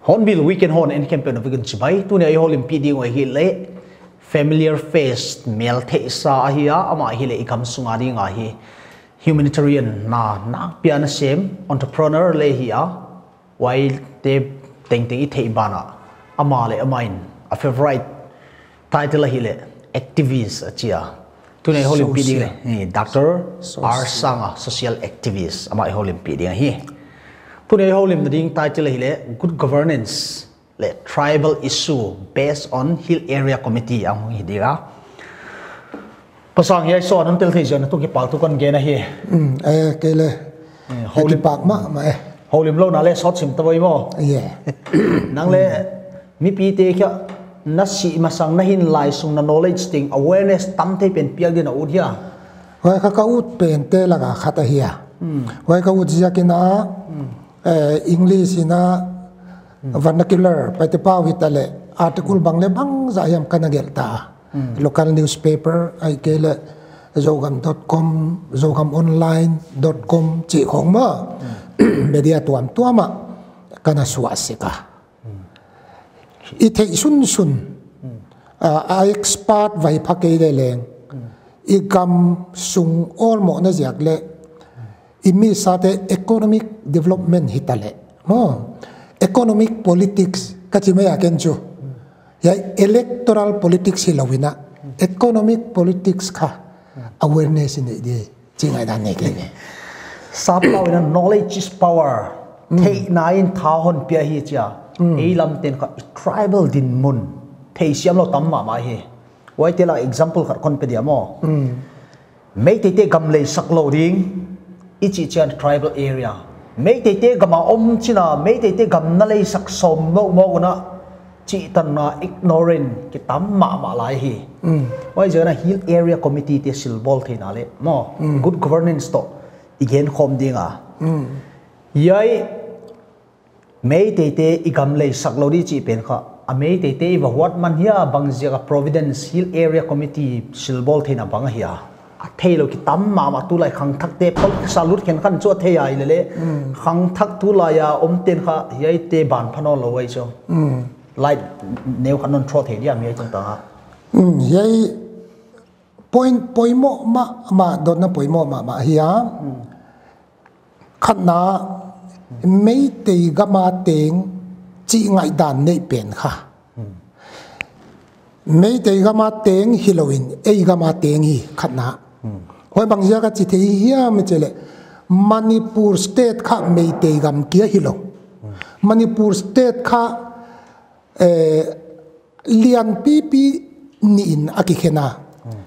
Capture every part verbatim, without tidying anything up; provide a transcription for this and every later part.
Hornbill Weekend hon en khempeuh na vekun chibai. Tuni a i houlimpih ding uh ahihleh familiar face, mel theihsa ahi a, amah ahihleh i gam sunga ding ahi humanitarian na nakpi a na sem, entrepreneur leh ahi a, huaite tengteng i theih banah, amah leh amah in a favorite title ahihleh activist a chi a. Tuni a i houlimpih ding leh, Social. Eh, Doctor Social. R Sanga, social activist, amah i houlimpih ding ahi. Tuni a i houlimna ding title ahihleh Good Governance leh Tribal Issue Based on Hill Area Committee a hong hi ding a. Pa Sang, hiai show a hon tel thei ziak in tung kipak thu kon gen ahi. Mm, eh, kei leh. Eh, houlim- Kipak mahmah e. Houlimlouhna leh sawt sim ta voi maw. Yeah. Nang leh mipite kia na sih masang na hinlai sung na knowledge teng awareness tam thei pen piak ding na ut hia? Huai kha ka ut pente laka khat ahi a. Mm. Huai ka ut ziak in a, mm, eh, English in a, mm, vernacular, Paite pau hitaleh article bang leh bangzah hiam ka na gelh ta. Mm. Local newspaper, ahihkeileh zogam dot com, zogam online dot com chih khong maw. Mm. Media tuamtuam ah ka na suah sek a. Mm. I theih sunsun. Mm. Ah, a expert vai pha kei leh leng. Mm. I gam sung awlmohna ziak leh i misate economic development hitaleh maw, economic politics ka chi mai a ken chu. Hiai electoral politics hilou in a, economic politics kha awareness i neih di chih ngaihdan nei kei. Sappau in a knowledge is power. Mm. Theihna in tha hon pia hi chi a. Mm. Ei lamten kha i tribal dinmun theisiam lou tam mahmah hi. Huaite lak example khat kon pe dia maw. Mm. Meiteite gam leisak lou ding i chih chiang tribal area. Meiteite gam a om chi'n a, Meiteite gam na leisak sawm mawkmawk un a chih tanna ignorant kitam mahmah lai hi. Mm. Huaiziak in a Hill Area Committee te silbawl theihna leh maw, mm, good governance toh i gen khawm ding a. Mm. Hiai Meiteite i gam leisak lou di chih pen kha, a Meiteite i va huat man hia, bangziak a Providence Hill Area Committee silbawl theihna bang ahia? A theilou kitam mahmah, tulai khangthakte politics a lut khenkhat chu a thei a, ahihleh, mm, khangthak tulai a omten kha hiaite ban pha nawnlou ahi chu. Mm. Light neu khat non throw thei diam hiai tungtang a? Mm, hiai point poimoh mahmah, dotna poimoh mahmah ahi a. Mm. Khatna, Meitei gam a teng chih ngaihdan neih pen kha. Hmm. Meitei gam a teng hilou in, ei gam a teng hi khatna. Hmm. Huai bangziak a chi thei hiam i chih leh, Manipur state kha Meitei gam kia hilou. Hmm. Manipur state kha, eh, lianpipi nih in a kikhen a. Hmm.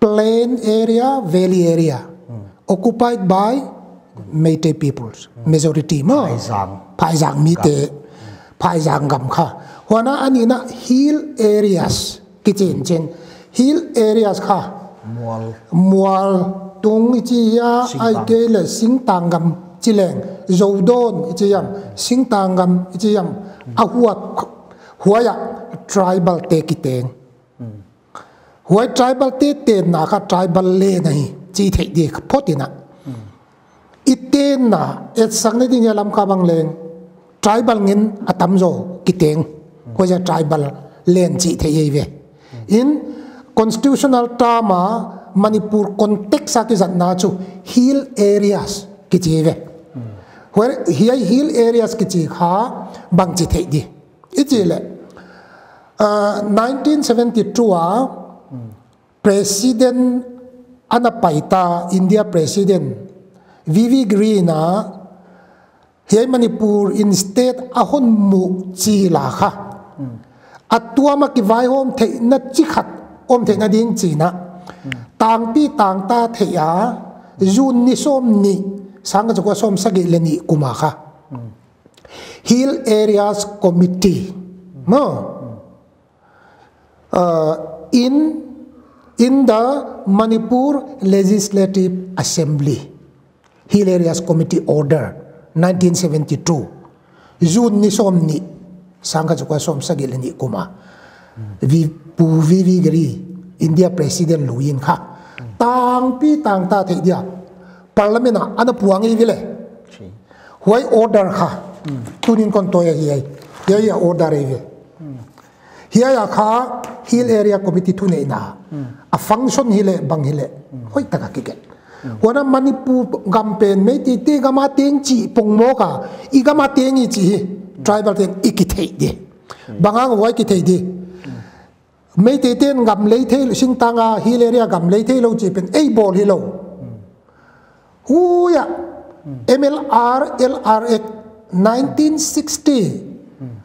Plain area, valley area, hmm, occupied by Meitei peoples, hmm, majority maw. Phaizang. Phaizang mite, gam. Phaizang gam kha. Huan a nihna hill areas kichi in chin. Hill areas kha. Mual. Mual tung i chi hia, singtang, ahihkeileh singtang gam chi leng. Zoudawn i chi hiam, singtang gam i chi hiam. A huat, huai a tribal te kiteng. Hmm. Huai tribal te tenna kha tribal land ahi, chi theih di phot in a. Hmm. I tenna, etsakna ding a Lamka bang leng, tribal ngen a tamzaw kiteng. Hmm. Huaiziak tribal land chi thei ahi ve. Hmm. In constitutional term a Manipur context a kizatna chu hill areas kichi ve. Hmm. Huai hiai hill areas kichi kha bang chi theih di. I chih leh, ah, nineteen seventy-two a, hmm, President ana pai ta, India President, V V Giri in a, Hiai Manipur in state a hon muh chih la kha, a tuam a kivaihawm theihna chi khat om theihna ding chihna, tangpi tangta theih a, June ni sawmnih, sangkhat zakua sawmsagih leh nih kum a kha, Hill Areas Committee maw, uh, in, in the Manipur Legislative Assembly, Hill Areas Committee Order, nineteen seventy-two, June ni sawmnih, sangkhat zakua sawmsagih leh nih kum a, Pu V V Giri, India President lui in kha, tangpi tangta theih dia Parliament a ana puang hi ve leh. Huai order kha, tuni'n kon tawi ahi ai. Hiai a order ahi ve. Hiai a kha Hill Area Committee thuneihna, a function hileh bang hileh hoihtak a kigelh. Huan a Manipur gam pen Meiteite gam a teng chih pongmawk a, i gam a teng i chih hi, tribal te'n i kitheih di. Bang hang huai kitheih di? Meiteite'n gam lei theilou, singtang a Hill Area gam lei theilou chih pen ei bawl hilou. Huai a, M L R L R Act nineteen sixty,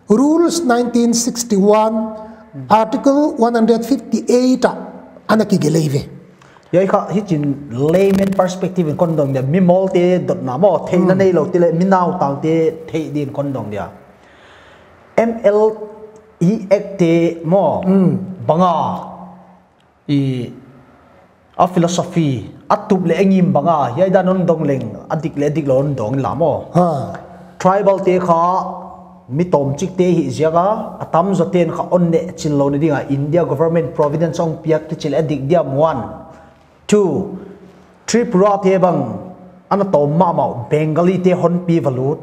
Rules nineteen sixty-one, Article one hundred fifty-eight a ana kigelh ahi ve. Hiai kha hichi'n layman perspective in kon dong dia, mi mawlte dotna maw, theihna neilou te leh mi nautangte theih di'n kon dong dia. M L E Act te maw, bang a, i, a philosophy, a tup leh a ngim bang a, hiai dan hon dong leng, a dik leh a diklou hon dong inla maw. Tribal te kha mi tawmchik te hi ziak a, a tamzaw te'n kha hon nehchil louhna ding a India government providence hong piak kichi leh a dik diam? One. Two, Tripura te bang ana tawm mahmah, Bengali te hon pi va lut.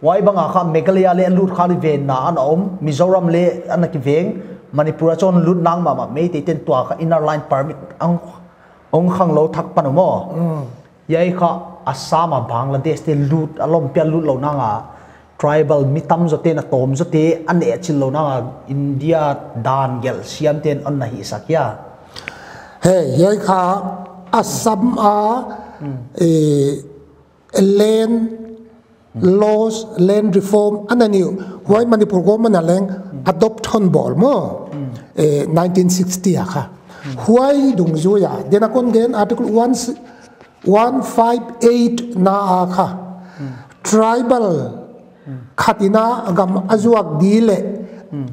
Huai bang a kha Meghalaya leh a lut kha leh venna ana om, Mizoram leh ana kiveng, Manipur a chih hon lut nang mahmah, Meiteite'n tua kha Inner Line Permit hong, hong khanglou thak pan uh maw. Hiai kha Assam a Bangladesh te lut, a lawmpi a lutlou nang a, tribal mi tamzaw te'n a tawmzaw te a nehchil louhna ding a India dan gelh siam te'n hon na hihsak hia. He, hiai kha Assam a, eh, land laws, land reform ana nei uh. Huai Manipur government a leng adopt hon bawl maw. Eh, nineteen sixty a kha. Huai dungzui a, den a kon gen Article one, one five eight na a kha, tribal khat in a gam a zuak di leh,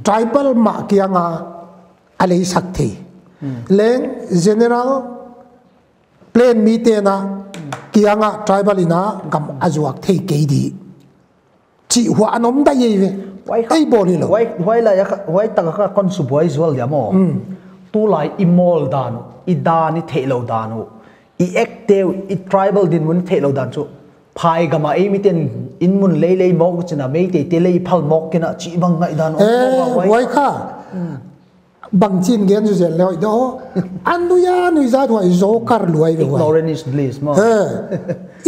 tribal mah kiang a a leisak thei. Leng general plain mite'n a kiang a tribal in a gam a zuak thei kei di chih huai ana om dai ahi ve. Ei bawl hilou. Huai, huai lai a kha, huai tak a kha kon subuai zual dia maw. Tulai i mawl dan uh, i dan i theihlouh dan uh, i act te uh, i tribal dinmun i theihlouh dan chu, phai gam a ei mite'n inn mun leilei mawk chi'n a, Meiteite lei phal mawk kei na chih bang ngaihdan uh. Eh, huai kha. Bangchi'n gen zuzen leh hoih di aw. A nui a nui zat huai zaw kar luai ve huai. Ignorance is bliss maw. Eh,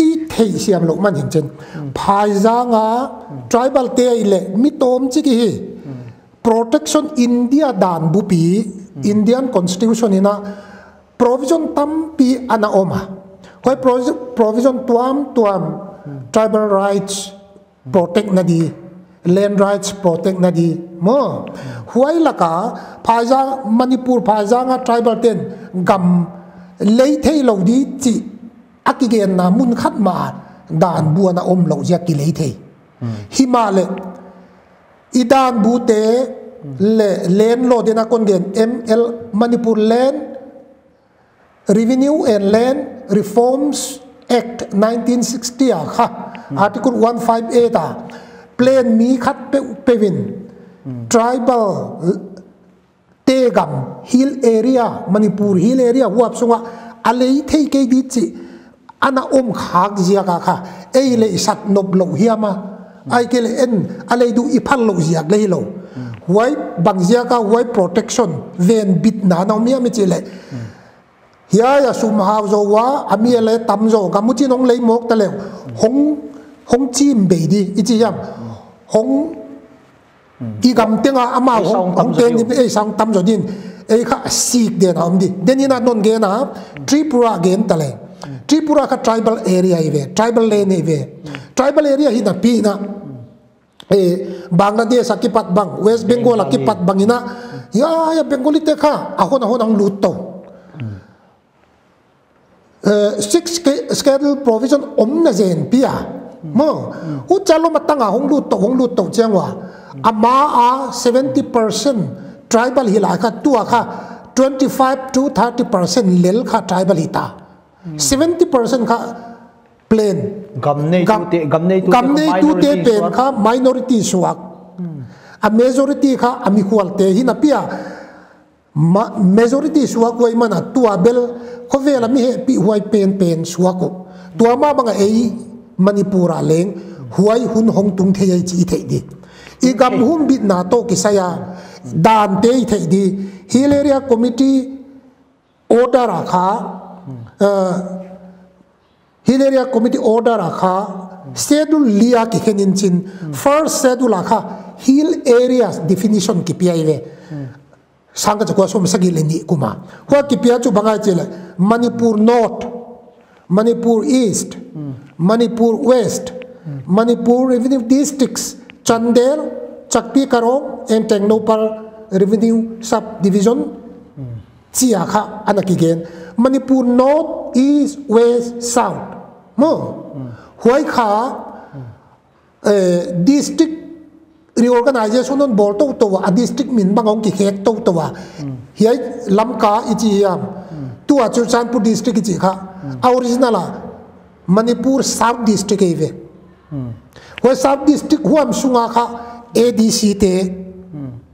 i theihsiam louh man hi'n chin. Phaizang a tribal te ahihleh mi tawmchik i hi. Protection India dan bupi, Indian Constitution in a provision tampi ana om a. Huai provision, provision tuamtuam, tribal rights protect na di, land rights protect na di maw. Huai lak a phaizang, Manipur phaizang a tribal te'n gam lei theilou di chih a kigenna mun khat mah dan bu ana omlouh ziak a kilei thei. Himahleh i dan bu te leh land law, den a kon gen M L, Manipur Land Revenue and Land Reforms Act nineteen sixty a kha, Article one five eight a, plain mi khat peuhpeuh in tribal te gam, hill area, Manipur hill area huap sung a a lei thei kei di chih ana om khak ziak a kha, ei leh i sat nop louh hiam a, ahihkeileh en a lei di uh i phal louh ziak leh hilou. Huai bang ziak a huai protection, venbitna ana om hiam i chih leh, hiai a sum hau zaw a, a mi a lei tam zaw, gam uh chin hong lei mawk ta leh, hong, hong chim bei di, i chi hiam. Hong, i gam teng a amau hong, hong teng di, ei sang tam zaw di'n, ei kha sik den a om di. Den in a non gen a, Tripura gen ta leh. Tripura kha tribal area ahi ve, tribal land ahi ve. Tribal area hi napi in a, eh, Bangladesh a kipat bang, West Bengal a Bengali. Kipat bang in a, ya, ya, Bengali te kha, a hon, a hon hong lut tou. Eh, sixth sch-, schedule provision omna zen pi a. Maw, huchi a lom a tang a hong lut tou, hong lut tou chiang ua. Ama a seventy percent tribal hi lai kha, tua kha twenty-five to thirty percent lel kha tribal hi ta. Seventy percent kha plain. Gam nei Gam-, tute, gam nei tute gam kha nei tute minority pen suak. Kha minority suak. A majority kha a mikhual te hi napi a. Ma-, majority suak huai man a tua bel khovel a mi hehpih huai pen pen suak uh. Tua mah bang a ei Manipur a leng huai hun hong tung thei ahi chih i theih di. I gam humbitna toh kisai a dan te i theih di. Hill Area Committee order a kha, uh, Hill Area Committee order a kha, schedule li a kikhen in chin, first schedule a kha, hill areas definition kipia i ve. Sangkhat zakua sawmsagih leh nih kum a. Huai kipia chu bang ahi chih leh, Manipur North, Manipur East, Manipur West, Manipur Revenue Districts, Chandel, Chakpi Karong, and Tengnoupal Revenue Subdivision, chi a kha ana kigen. Manipur North, East, West, South. Maw. Huai kha, eh, district reorganization hon bawl tou tou a, district min bang hong kikhek tou tou a. Hiai Lamka i chi hiam. Tua Churachandpur district i chi kha. A original a Manipur South District ei ve. Huai South District huam sung a kha A D C te.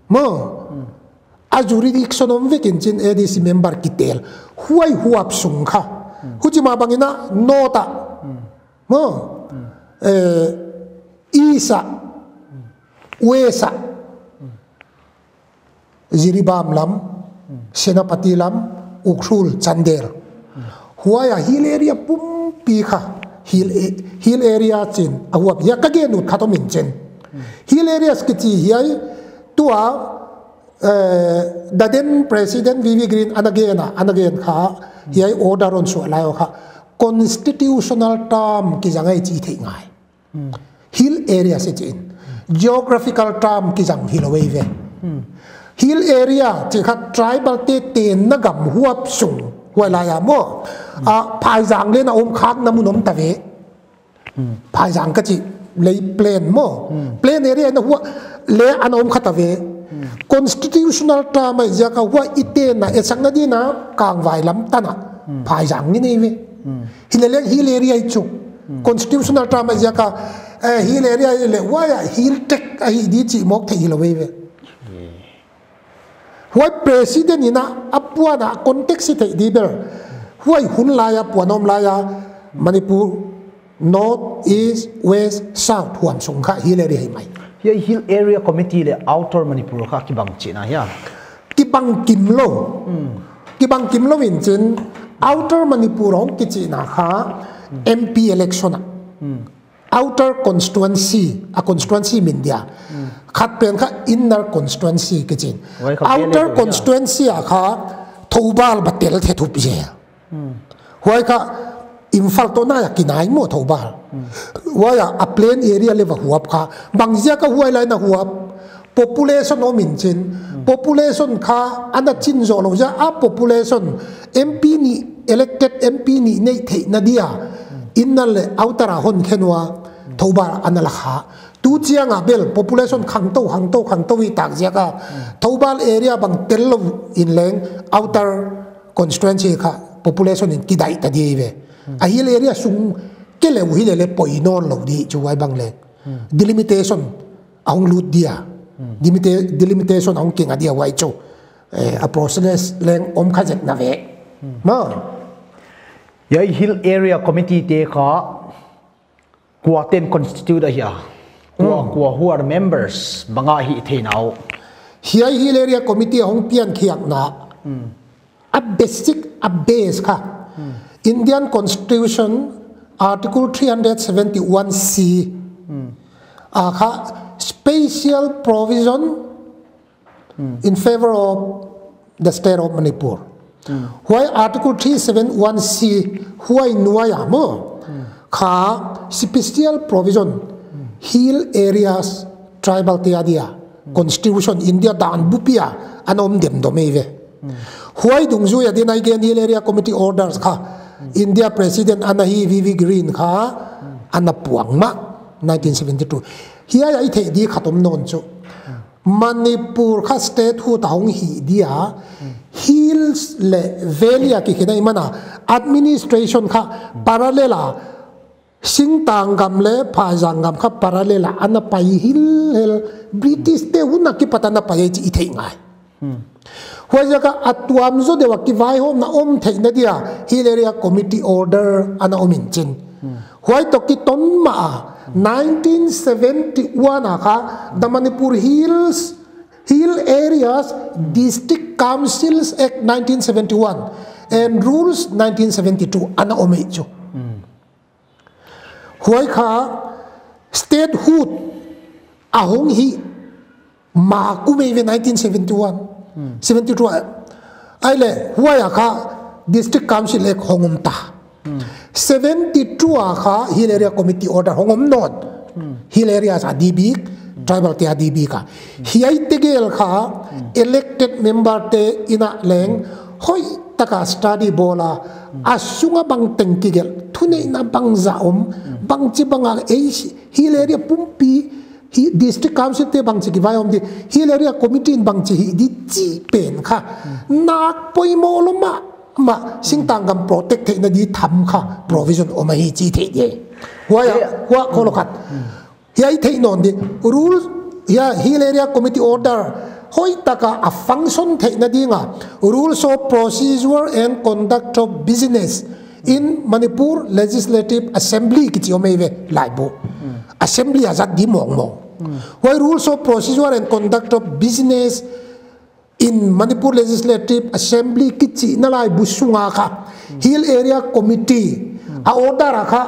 Maw. A jurisdiction om vek in chin A D C member kitel. Huai huap sung kha. Huchi mah bang in a North a. Maw. Eh, East a. West a. Jiribam lam. Senapati lam. Ukhrul, Chandel. Huai a hill area pumpi kha. Hill a-, hill area chin. A huap hia ka gen ut khat om in chin. Hill areas kichi hiai tua eh, the then President V V Green ana gen a, ana gen kha, hiai order hon suah lai uh kha, constitutional term kizang ahi chih theih ngai. Hill area se chin. Geographical term kizang hilou ei ve. Hill area chih kha tribal te tenna gam huap sung huai lai a maw. A, phaizang leng a om khakna mun om ta ve. Phaizang ka chih leh plain maw. Plain area in a huai leng ana om kha ta ve. Constitutional term ahi ziak a huai i tenna, i sakna ding a kangvai lam tan a. Phaizang i nei ve. Hileleng hill area i chu. Constitutional term ahi ziak a, eh, hill area i leh huai a hill tract ahi di chih mawk theih hilou ei ve. Huai president in a, a puan a context i theih di bel. Huai hun lai a, puan om lai a, Manipur, North, East, West, South, huam sung kha hill area hi mai. Hiai hill area committee leh Outer Manipur kha kibang chihna hia? Kibang kimlou. Kibang kimlou in chin, Outer Manipur hong kichihna kha M P election a. Outer constituency, a constituency min dia. Khat pen kha inner constituency kichin. Huai kha outer constituency a kha Thoubal va tel thei thup zel. Huai kha Imphal toh nai a kinai maw Thoubal. Huai a, a plain area leng va huap kha. Bang ziak a huai lai in a huap. Population om in chin. Population kha ana chin zoh lou ziak a population M P nih, elected M P nih neih theihna dia. Inner leh outer a hon khen ua. Thoubal ana la kha. Tu chiang a bel population khangtou, khangtou, khangtou i tak ziak a. Thoubal area bang tel lou in leng outer constituency kha population in kidai ta di ve. A hill area sung ke leh uh hileleng poi nawn lou di chu huai bang leng. Delimitation a hong lut dia. Delimita-, delimitation a hong kinga dia huai chu. Eh, a process leng om kha zek na ve. Maw. Hiai hill area committee te kha kua ten constitute ahia? Kua, kua who are members bang a hih theihna uh? Hiai hill area committee a hong pian khiakna. A basic, a base kha. Indian Constitution, Article three hundred seventy-one C. A kha special provision in favor of the state of Manipur. Huai Article three seven one C, huai nuai a maw. kha special provision hill areas tribal te adia constitution India dan bup ah ana om demdom eive. Huai dungzui a ding a i gen hill area committee orders kha India president ana hi V V Green kha ana puang mah nineteen seventy-two. Hiai a i theih di khat om nawn chu Manipur kha statehood a hong hih dia hills leh valley a kikhen ahihman a administration kha parallel a Singtang gam leh Phaizang gam kha parallel a ana pai hilhel British te hun a kipat ana pai chih i theih ngai. Huaiziak a a tuam zaw deuh a kivaihawmna om theihna dia hill area committee order ana om in chin. Huai toh kiton mah a nineteen seventy-one a kha the Manipur Hills Hill Areas District Councils Act nineteen seventy-one and Rules nineteen seventy-two ana om ei chu. Huai kha statehood a hong hih ma kum eive nineteen seventy-one, seventy-two a. Ahihleh huai a kha District Council Act hong om ta. Seventy-two a kha Hill Area Committee order hong om nawn. Hill areas a di bik, tribal te a di bik a. Hiai tegel kha elected member te in a leng hoihtak a study bawl a, a sung a bangteng kigelh, thuneihna bangzah om, bangchibang a ei hill area pumpi, hi district council te bangchi kivaihawm di, hill area committee in bangchi hih di chih pen kha nak poimoh lou mahmah, singtang gam protect theihna di tham kha provision om ahi chih theih di. Huai a, huai khollou khat. Hiai theih nawn di, rules, hiai hill area committee order hoihtak a a function theihna ding a Rules of Procedure and Conduct of Business in Manipur Legislative Assembly kichi om eive laibu. Assembly a zat di mawngmawng. Huai Rules of Procedure and Conduct of Business in Manipur Legislative Assembly kichihna laibu sung a kha Hill Area Committee a order a kha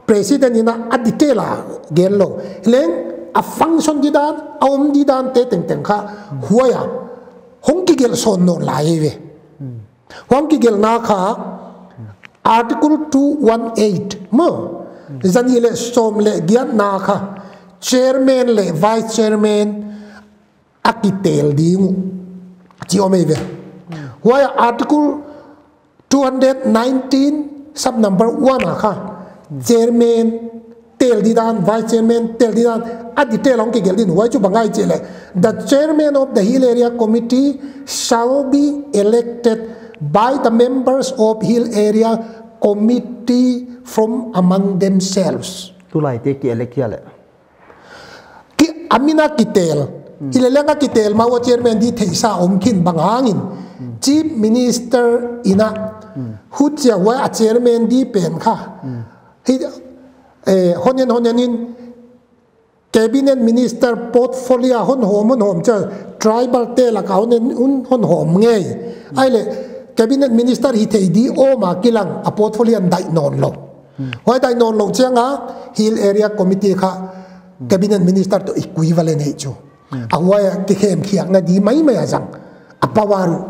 President in a detail a gen lou. Leng a function di dan, a om di dan te tengteng kha huai a hong kigelh sawn nawn lai eive. Hong kigelhna kha Article two one eight maw, zanih leh sawm leh giatna kha chairman leh vice chairman a kitel ding uh chih om eive. Huai a Article two hundred nineteen sub number one a kha chairman tel di dan, vice chairman tel di dan, a detail hong kigelh ding. Huai chu bang ahia chih leh, the chairman of the Hill Area Committee shall be elected by the members of Hill Area Committee from among themselves. Tulai te ki elect hia leh? Ki, a min a kitel. Hileleng a kitel ma ua chairman di theihsa om khin bang hangin Chief Minister in a huchia huai a chairman di pen kha. Hi, eh, hon en, hon en in cabinet minister portfolio hon hawm, hon hawm chia tribal te lak a hon en un hon hawm ngei. Ahihleh cabinet minister hithei di om a kilang a portfolio a daih nawn lou. Huai daih nawn lou chiang a Hill Area Committee kha cabinet minister toh equivalent hi chu. A huai a kikhemkhiakna di maimai a zang. A power uh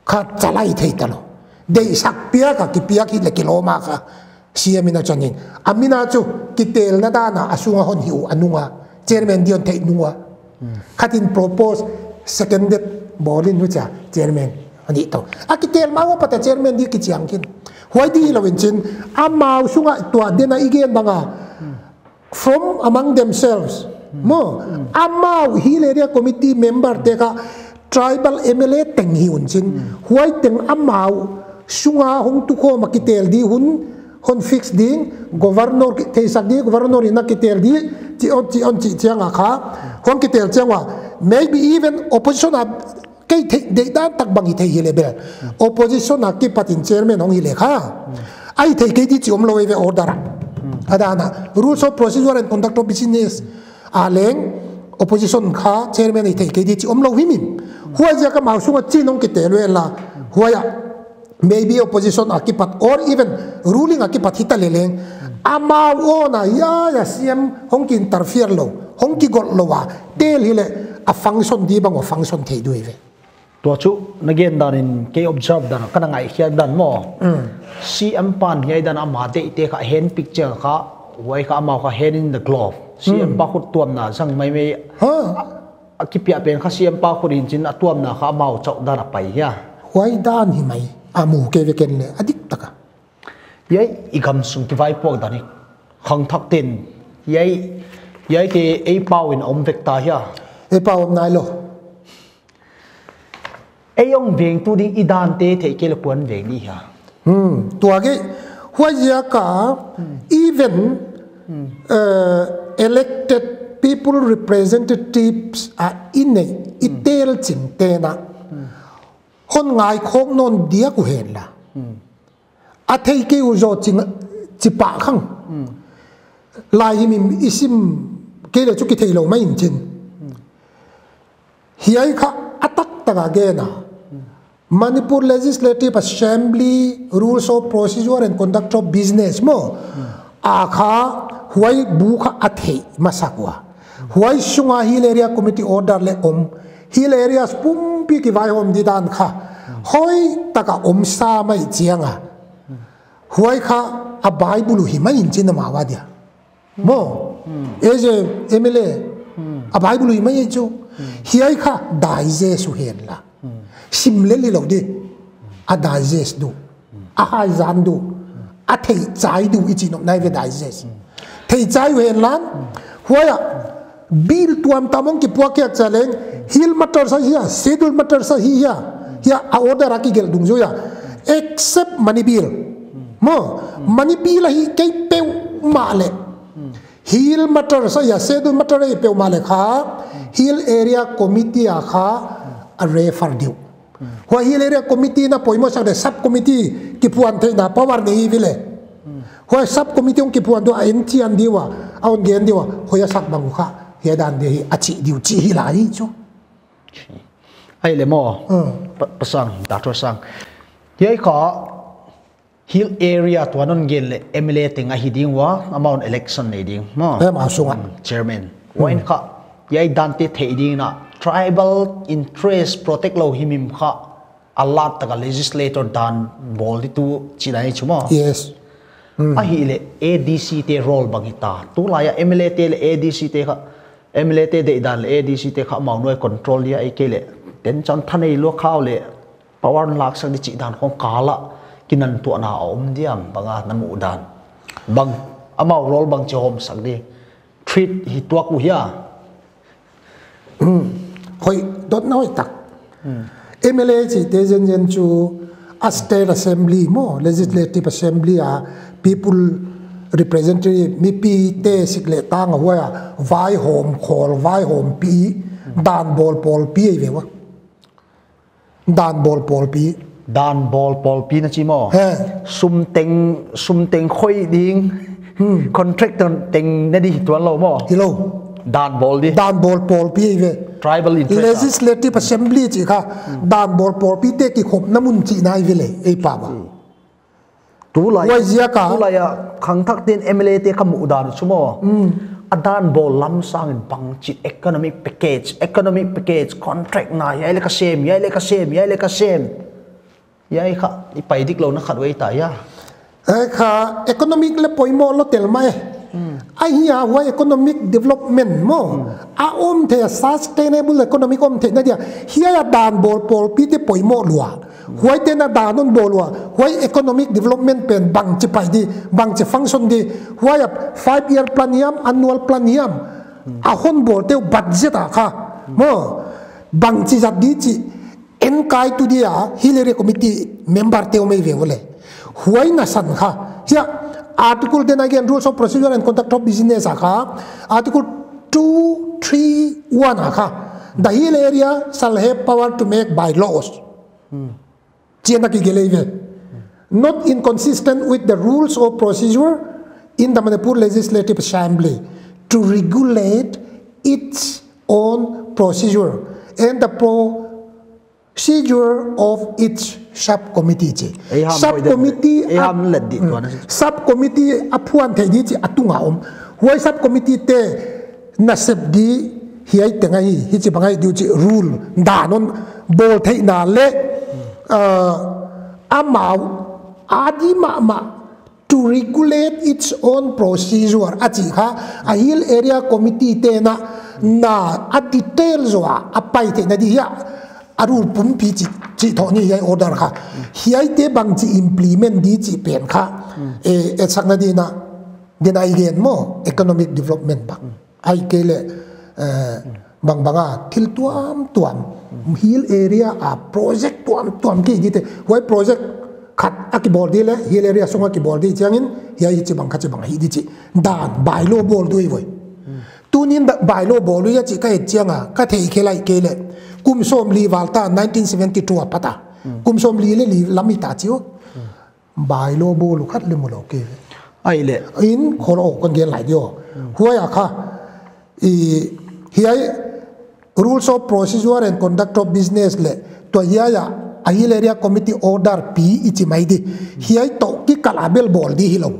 kha chalai thei talou. Deihsak piak a kipiak hileh kilawm a kha C M in a chan in. A min a chu kitelna dan a a sung a hon hih uh a nung a. Chairman di hon theih nung a. Khat in propose, seconded bawl in huchia chairman a nih tou. A kitel ma ua pat a chairman di kichiang khin. Huai di lou in chin, amau sung a tua dena i gen bang a from among themselves. Maw, amau Hill Area Committee member te kha tribal M L A teng hi un chin. Huai teng amau sung a hong tukhawm a kitel di hun hon fix ding, governor ki, theisak di, governor in a kitel di, chih on, chih on, chih chiang a kha hong kitel chiang ua, maybe even opposition a kei theih deih dan tak bang hithei hileh bel, opposition a kipat in chairman hong hileh kha a hithei kei di chih omlou eive order a. A dan a Rules of Procedure and Conduct of Business a leng opposition kha chairman hithei kei di chih omlou himhim. Huaiziak a amau sung a chin hong kitel uh inla, huai a maybe opposition a kipat or even ruling a kipat hita leleng, amau own a hiai a C M hong ki interfere lou, hong kigolh lou a tel hileh a function di bang ua function thei di uh eive. Tua chu na gen dan in kei observe dan, ka na ngaihkhiak dan maw. CM pan hiai dan ama deihte kha hand picture kha, huai kha amau kha hand in the glove. CM pa khut tuamna zang maimai. Ha. A kipiak pen kha CM pa khut in chin a tuamna kha amau chauh dan a pai hia. Huai dan hi mai. A mu kei ve ken le. A dik taka. Hiai i gam sung kivaipuak dan hi. Khangthak ten. Hiai, hiai te ei pau in om vek ta hia. Ei pau om nai lou. Ei hong veng tu ding i dante theih kei le kua'n veng di hia. Hmm, tua kei, huaiziak a, even, eh, elected people representatives a i neih, i tel ching tena. Hon ngaikhawk nawn diak uh hen la. A thei kei uh zaw ching, chi pah khang. Lai himhim i sim kei le chu kithei lou mai in chin. Hiai kha a taktak a gen a. Manipur Legislative Assembly Rules of Procedure and Conduct of Business maw. A kha huai bu kha a theih masak ua. Huai sunga Hill Area Committee order le om. Hill Areas pumpi kivaihawm di dan kha. Hoihtaka om sa mai chiang a. Huai kha a Bible uh hi mai in chin amau a dia. Maw, as a MLA, a Bible uh hi mai chu. Hiai kha digest uh hen la. Sim lel hilou di. A digest di uh. A haizan di uh. A theihchai di uh i chih nop nai ve digest. Theihchai uh hen lan. Huai a bill tuamtuam hong kipuak khiak chiang leng. Hill matters ahi a, schedule matters ahi a. Hia a order a kigelh dungzui a. Except money bill. Maw, money bill ahi kei peuhmah le. Hill matters ahi a, schedule matter ahi peuhmah le kha, Hill Area Committee a kha, a refer di uh. Huai Hill Area Committee na poimoh sak le sub committee kiphuan theihna power nei ve le. Huai sub committee hong kiphuan di uh a en chian di ua, a hon gen di ua, huai a sak bang uh kha, hiai dan di hi a chih di uh chih hi lai chu. Ahi le maw, pa, pa Sang, Doctor Sang. Hiai kha, Hill Area tuan hon gen le MLA teng ahi ding ua, amau in election nei ding. Maw. Em, a sunga. Chairman. Huai in kha, hiai dante theih ding na, tribal interest protect lou himhim kha, a lat taka legislator dan bawl di tu chih dan hi chu maw. Yes. Ahi le ADC te role bang hi ta. Tulai a MLA te le ADC te kha, MLA te deih dan le ADC te kha amau nuai control dia ei kei le. Ten chan thanei lua khau le. Power lak sak di chih dan khong kal a kinantuahna a om diam bang a na muh dan. Bang amau role bang chi hawm sak di. Threat hi tuak uh hia. Hoih dotna hoihtak. MLA chihte zenzen chu a state assembly maw, legislative assembly a people representative mipite sik le tang a huai a vaihawm khawl, vaihawmpi, dan bawl pawlpi ahi ve ua. Dan bawl pawlpi. Dan bawl pawlpi na chi maw. He. Sum teng, sum teng khoi ding. Contractor teng na di tuan lou maw. Hilou. Dan bawl di. Dan bawl pawlpi ahi ve. Tribal interest a. Legislative Assembly chi kha. Dan bawl pawlpi te kikhopna mun chihna ahi ve le. Ei pa ba. Tulai, huaiziak a, tulai a khangthak ten MLA te kha muh dan chu maw. A dan bawl lam sangin bangchi economic package, economic package, contract na, hiai le ka sem, hiai le ka sem, hiai le ka sem. Hiai kha, i pai dik lou na khat uh ei ta hia. Ei kha, economic le poimoh lou tel mai. Ahi a huai economic development maw. A om thei a sustainable economic om theihna dia. Hiai a dan bawl pawlpi te poimoh lua. Huaite na dan hon bawl ua, huai economic development pen bangchi pai di, bangchi function di, huai a five year plan hiam, annual plan hiam, a hon bawl te uh budget a kha, maw, bangchi zat di chih, enkai tu dia, Hill Area Committee member te uh mai ve ua le. Huai na san kha, hia, article then again, rules of procedure and conduct of business a kha, article two three one a kha, the Hill Area shall have power to make bylaws. Chih na kigelh ve. Not inconsistent with the rules of procedure in the Manipur Legislative Assembly to regulate its own procedure and the procedure of its subcommittee chi. Ei ham hoih den. Subcommittee ei ham let di tuan a. Subcommittee a phuan thei di chi a tunga om. Huai subcommittee te nasep di Hiai teng ahi, hichibang ahi diu chih rule dan hon bawl theihna leh, uh, amau a di mahmah to regulate its own procedure a chih kha, a Hill Area Committee te'n a detail zaw a pai theihna di hiai a rule pumpi chih, chih thou ni hiai order kha. Hiaite bangchi implement di chih pen kha, eh, etsakna di'n a, di'n a i gen maw, economic development bang. Ahihkeileh, eh, bangbang a thil tuamtuam, Hill Area a project tuamtuam ki di te. Huai project khat a kibawl di leh, Hill Area sung a kibawl di chiangin, hiai hichibang kha chibang hi di chih dan, bylaw bawl di uh ahi voi. Tuni'n da-, bylaw bawl uh ahi chih ka et chiang a, ka theih khelh lai kei leh. Kum sawmli val ta, nineteen seventy-two apat a. Kum sawmli leh li lam i ta chi uh. Bylaw bawl uh khat leng mu lou kei ve. Ahihleh. In khol aw kon gen lai di aw. Huai a kha. I, hiai rules of procedure and conduct of business leh. Tua hiai a, a Hill Area Committee order pi i chi mai di. Hiai toh kikal a bel bawl di hilou.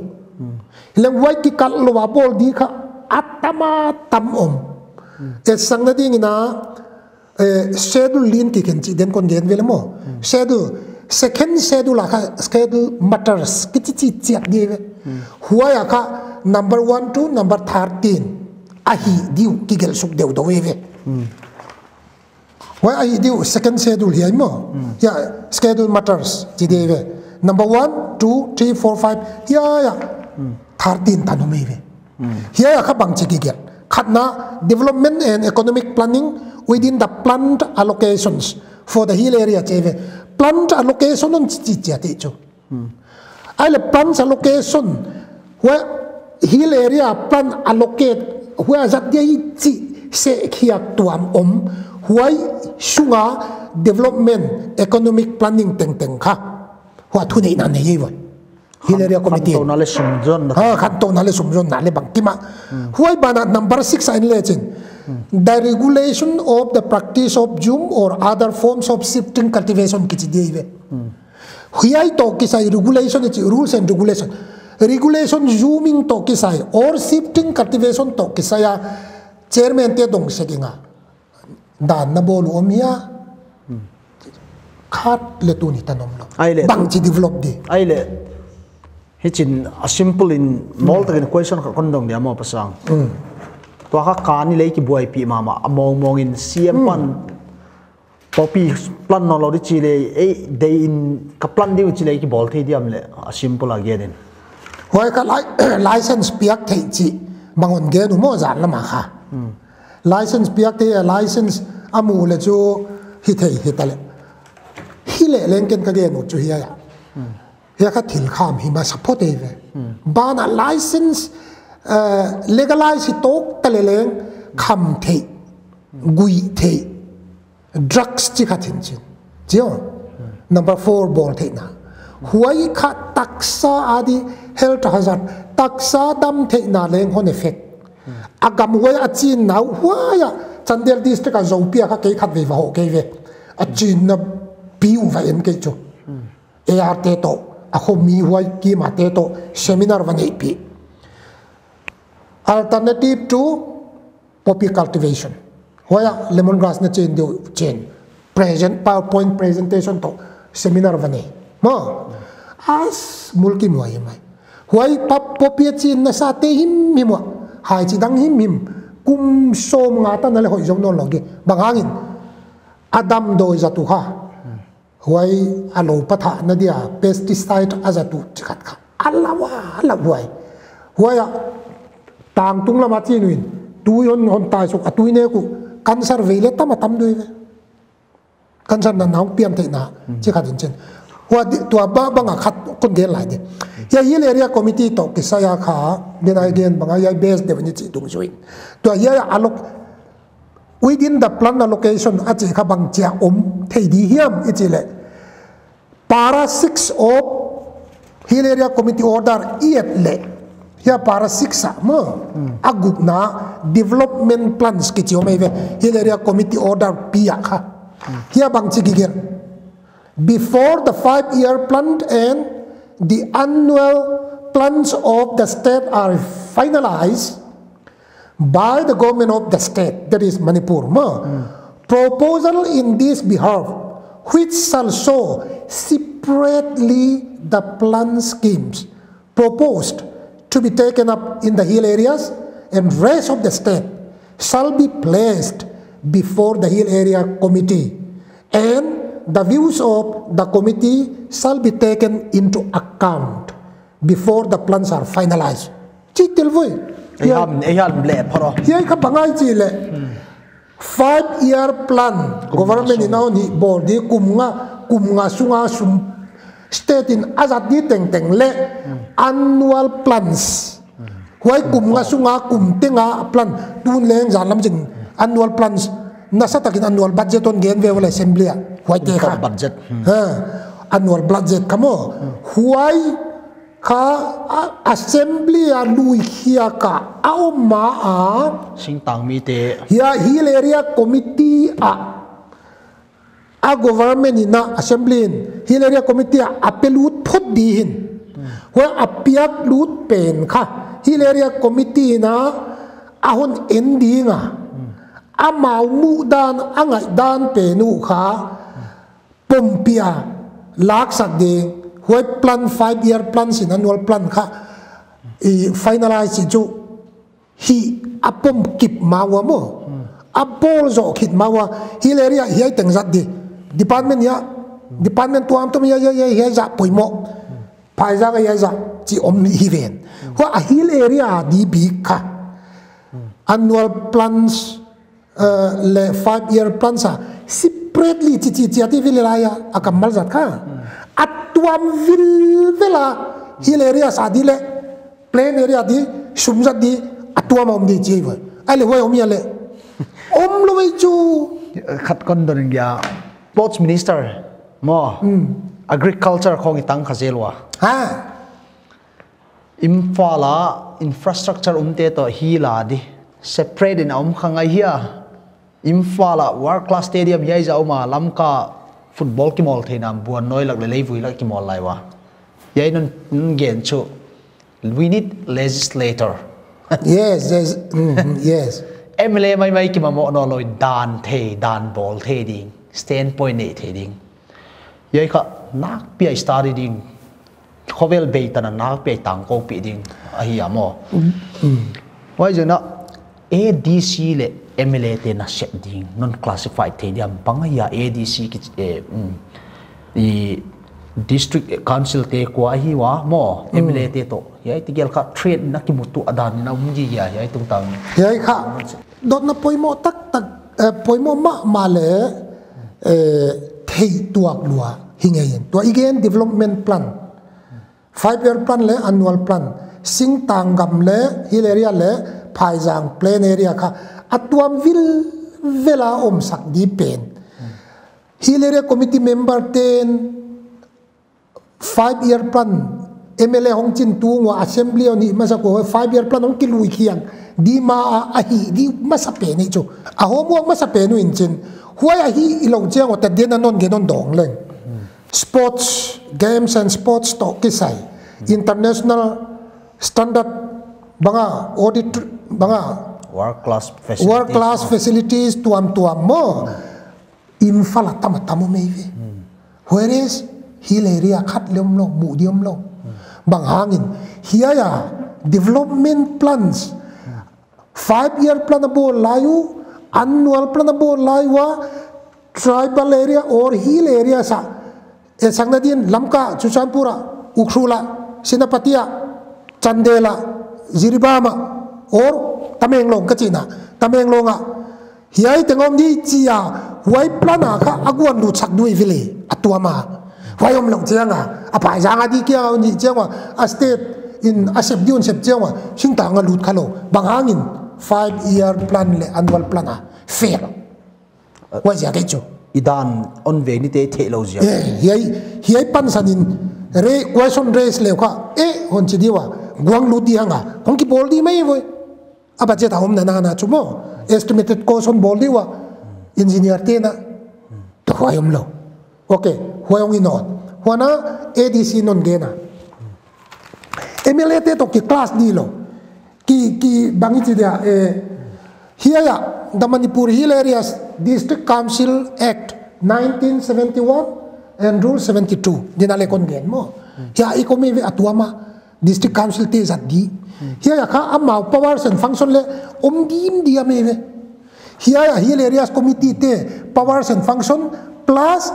Hileng huai kikal lou a bawl di kha a tam a tam om. Etsakna dingin a, eh, schedule lian kikhen chih den kon gen ve leh maw. Schedule, second schedule a kha schedule matters kichi chi chiat di ve. Huai a kha number one to number thirteen ahi di uh kigelh suk deuhdeuh ve. Huai ahi di uh second schedule hiai maw. Hiai schedule matters chi di ve. Number one, two, three, four, five, hiai a. Thirteen tan om ve. Hiai a kha bangchi kigelh. Khatna, development and economic planning within the planned allocations for the Hill Area chi ve. Planned allocation hon chi chi chiat te chu. Ahihleh planned allocation, huai Hill Area plan allocate, huai zat dia i chi se khiak tuam om, huai sunga development, economic planning tengteng kha. Huai thuneihna nei ahi voi. Hill Area Committee. Khantouna leh sumzonna. Ha, khantouna leh sumzonna leh bangkim a. Huai ban a number six a en le chin. The regulation of the practice of ZUM or other forms of shifting cultivation kichi di ve. Hiai toh kisai regulation i chi, rules and regulation. Regulation ZUMing toh kisai or shifting cultivation toh kisai a chairman te dong se ding a. Dan na bawl uh om hia. Khat leh tuni tan om lou. Ahihleh. Bangchi develop di. Ahihleh. Hichin a simple in mawl takin question khat kon dong dia maw Pa Sang. Tua kha kani lei kibuaipih mahmah a mawngmawng in C M pan poppy plan nawn lou di chi leh, eh, dei in ka plan di uh chi leh kibawl thei diam leh a simple a gen in. Huai kha li-, license piak theih chih bang hon gen uh maw zan lam a kha. License piak theih a license a mu leh chu hi thei hi ta leh. Hileh leng ken ka gen uh chu hiai a. Hiai kha thil kham hi masa phot ve. Ban a license, eh, legalize hi tawk ta leh leng kham theih, gui theih, drugs chi khat hi'n chin. Chi aw. Number four bawl theihna. Huai kha taksa a di health hazard. Taksa dam theihna leng hon effect. A gam huai a chinna uh huai a Chandel district a Zopi a kha kei khatvei va hoh kei ve. A chinna pi uh va en kei chu. A R te toh, a khomi huai kim a te toh, seminar va neihpih. Alternative to poppy cultivation. Huai a lemon grass na chen di uh chen. Present, PowerPoint presentation toh, seminar va nei. Maw, as mulki muai mai. Huai pap poppy a chinna sa te himhim ua. Hai chi dang himhim. Kum sawmnga tan a leh hoih zou nawn lou di. Bang hangin. A damdawi zat uh kha. Huai a lou pathahna dia pesticide a zat uh chi khat kha. A lau a, a lau huai. Huai a tangtung lam a chin uh in. Tui hon, hon tai suk a tui nek uh. Cancer vei leh tam a tam di uh ve. Cancer na nau pian theihna. Chi khat hi'n chin. Huai di, tua ba, bang a khat kon gen lai di. Hiai Hill Area Committee toh kisai a kha. Din a gen bang a hiai base deuh ni chi dungzui. Tua hiai a lok within the plan allocation a chih kha bangchi a om thei di hiam i chih leh. Para six of Hill Area Committee order i et leh. Hiai para six a maw. A gukna development plans kichi om ahi ve. Hill Area Committee order pi a kha. Hiai bangchi kigelh. Before the five-year plan and the annual plans of the state are finalized, by the government of the state, that is Manipur, ma, proposal in this behalf, which shall show separately the plan schemes proposed to be taken up in the hill areas and rest of the state shall be placed before the hill area committee, and the views of the committee shall be taken into account before the plans are finalized. Chi tel voi. Ei ham, ei ham le pharo. Hiai kha bang ahia chi le. Five year plan government in a hon hih bawl di, kum nga, kum nga sunga sum state in a zat di tengteng le annual plans. Huai kum nga sunga kum tenga plan tun leng zan lam zin annual plans. Nasa takin annual budget hon gen ve ua le assembly a. Huaite kha budget. Ha. Annual budget kha maw. Huai kha a, assembly a lui khiak a om a. Singtang mite. Hiai hill area committee a, a government in a assembly in hill area committee a a pelut phot di hi'n. Huai a piak lut pen kha hill area committee in a hon en ding a. Amau muh dan, a ngaih dan pen uh kha pumpi a laksak ding, huai plan, five year plan sin annual plan kha i finalize chu hih a pom kip ma ua maw. A bawl zoh khit ma ua, hill area hiai teng zat di. Department hiai, department tuamtuam hiai, hiai, hiai, hiai zah poimoh. Phaizang a hiai zah chi om hi ven. Huai a hill area di bik kha. Annual plans, uh, le five year plans a separately chi chi chi a ti vil lai a, a kammal zat kha. A tuam vilvel a hill area sa di le plain area di, sum zat di, a tuam a om di chi voi. Ai le huai om hia le. Om lou ei chu. Khat kon dong ing a. Sports Minister maw. Agriculture khong i tang kha zel ua. Ha. Imphal a infrastructure umte toh hill a di separate in a om kha ngai hia. Imphal a world class stadium hiai zah om a, Lamka football kimawl theihna buannawi lak le leivui lak kimawl lai ua. Hiai non, non gen chu, we need legislator. Yes, yes, mm, yes. M L A maimai kimamawh nawnlou in dan thei, dan bawl thei ding, standpoint nei thei ding. Hiai kha nakpi a study ding, khovel bei tan a nakpi a tangkoupih ding ahi a maw. Huai zena A D C le M L A te na sep ding, non classify thei diam, bang ahia A D C ki, eh, mm, i district council te kua ahi ua maw, M L A te toh. Hiai tegel kha trade na kimutu a dan na um di hia, hiai tungtang. Hiai kha dotna poimoh taktak, eh, poimoh mahmah le, eh, theih tuak lua hi ngei in. Tua i gen development plan, five year plan le annual plan, singtang gam le hill area le phaizang plain area kha a tuam vilvel a omsak di pen. Hill area committee member ten five year plan, M L A hong chin tung ua assembly hon hih masak ua five year plan hong kilui khiak di ma a, a hih di masa pen hi chu. A homework masa pen uh in chin. Huai a hih i lou chiang ua ta den a non gen non dong leng. Sports, games and sports toh kisai. International standard bang a, audit bang a. World class facilities. World class facilities tuamtuam maw. Imphal a tam a tam om ei ve. Whereas hill area khat le omlou, muh di omlou. Bang hangin, hiai a development plans, five year plan a bawl lai uh, annual plan a bawl lai ua, tribal area or hill area sa. E sang na din Lamka, Churachandpur a, Ukhrul a, Senapati a, Chandel a, Jiribam a, or Tamenglong ka chihna, Tamenglong a. Hiai teng om di chia, huai plan a kha a guan lut sak di uh vele, a tuam a. Huai omlou chiang a, a phaizang a di kia ni chiang ua, a state in a sep di un sep chiang ua, singtang a lut kha lou. Bang hangin, five year plan le annual plan a fail. Huai ziak ei chu. I dan hon ve ni te theih lou ziak. Eh, hiai, hiai pansan in re-, question raise leu kha, eh, hon chi di ua, guang lut di hang a, hong kibawl di mai voi. A budget a omna nana chu maw, estimated cost hon bawl di ua, engineer te na, tua huai omlou. Okay, huai hong i non. Huan a A D C non gen a. M L A te toh ki clash di lou. Ki, ki bang i chi dia, eh, hiai a, the Manipur Hill Areas District Council Act nineteen seventy-one and Rule seventy-two. Dena le kon gen maw. Hiai i kon mai ve a tuam a District Council te zat di. Hiai a kha amau powers and function le om dim diam mai ve. Hiai a Hill Areas Committee te powers and function plus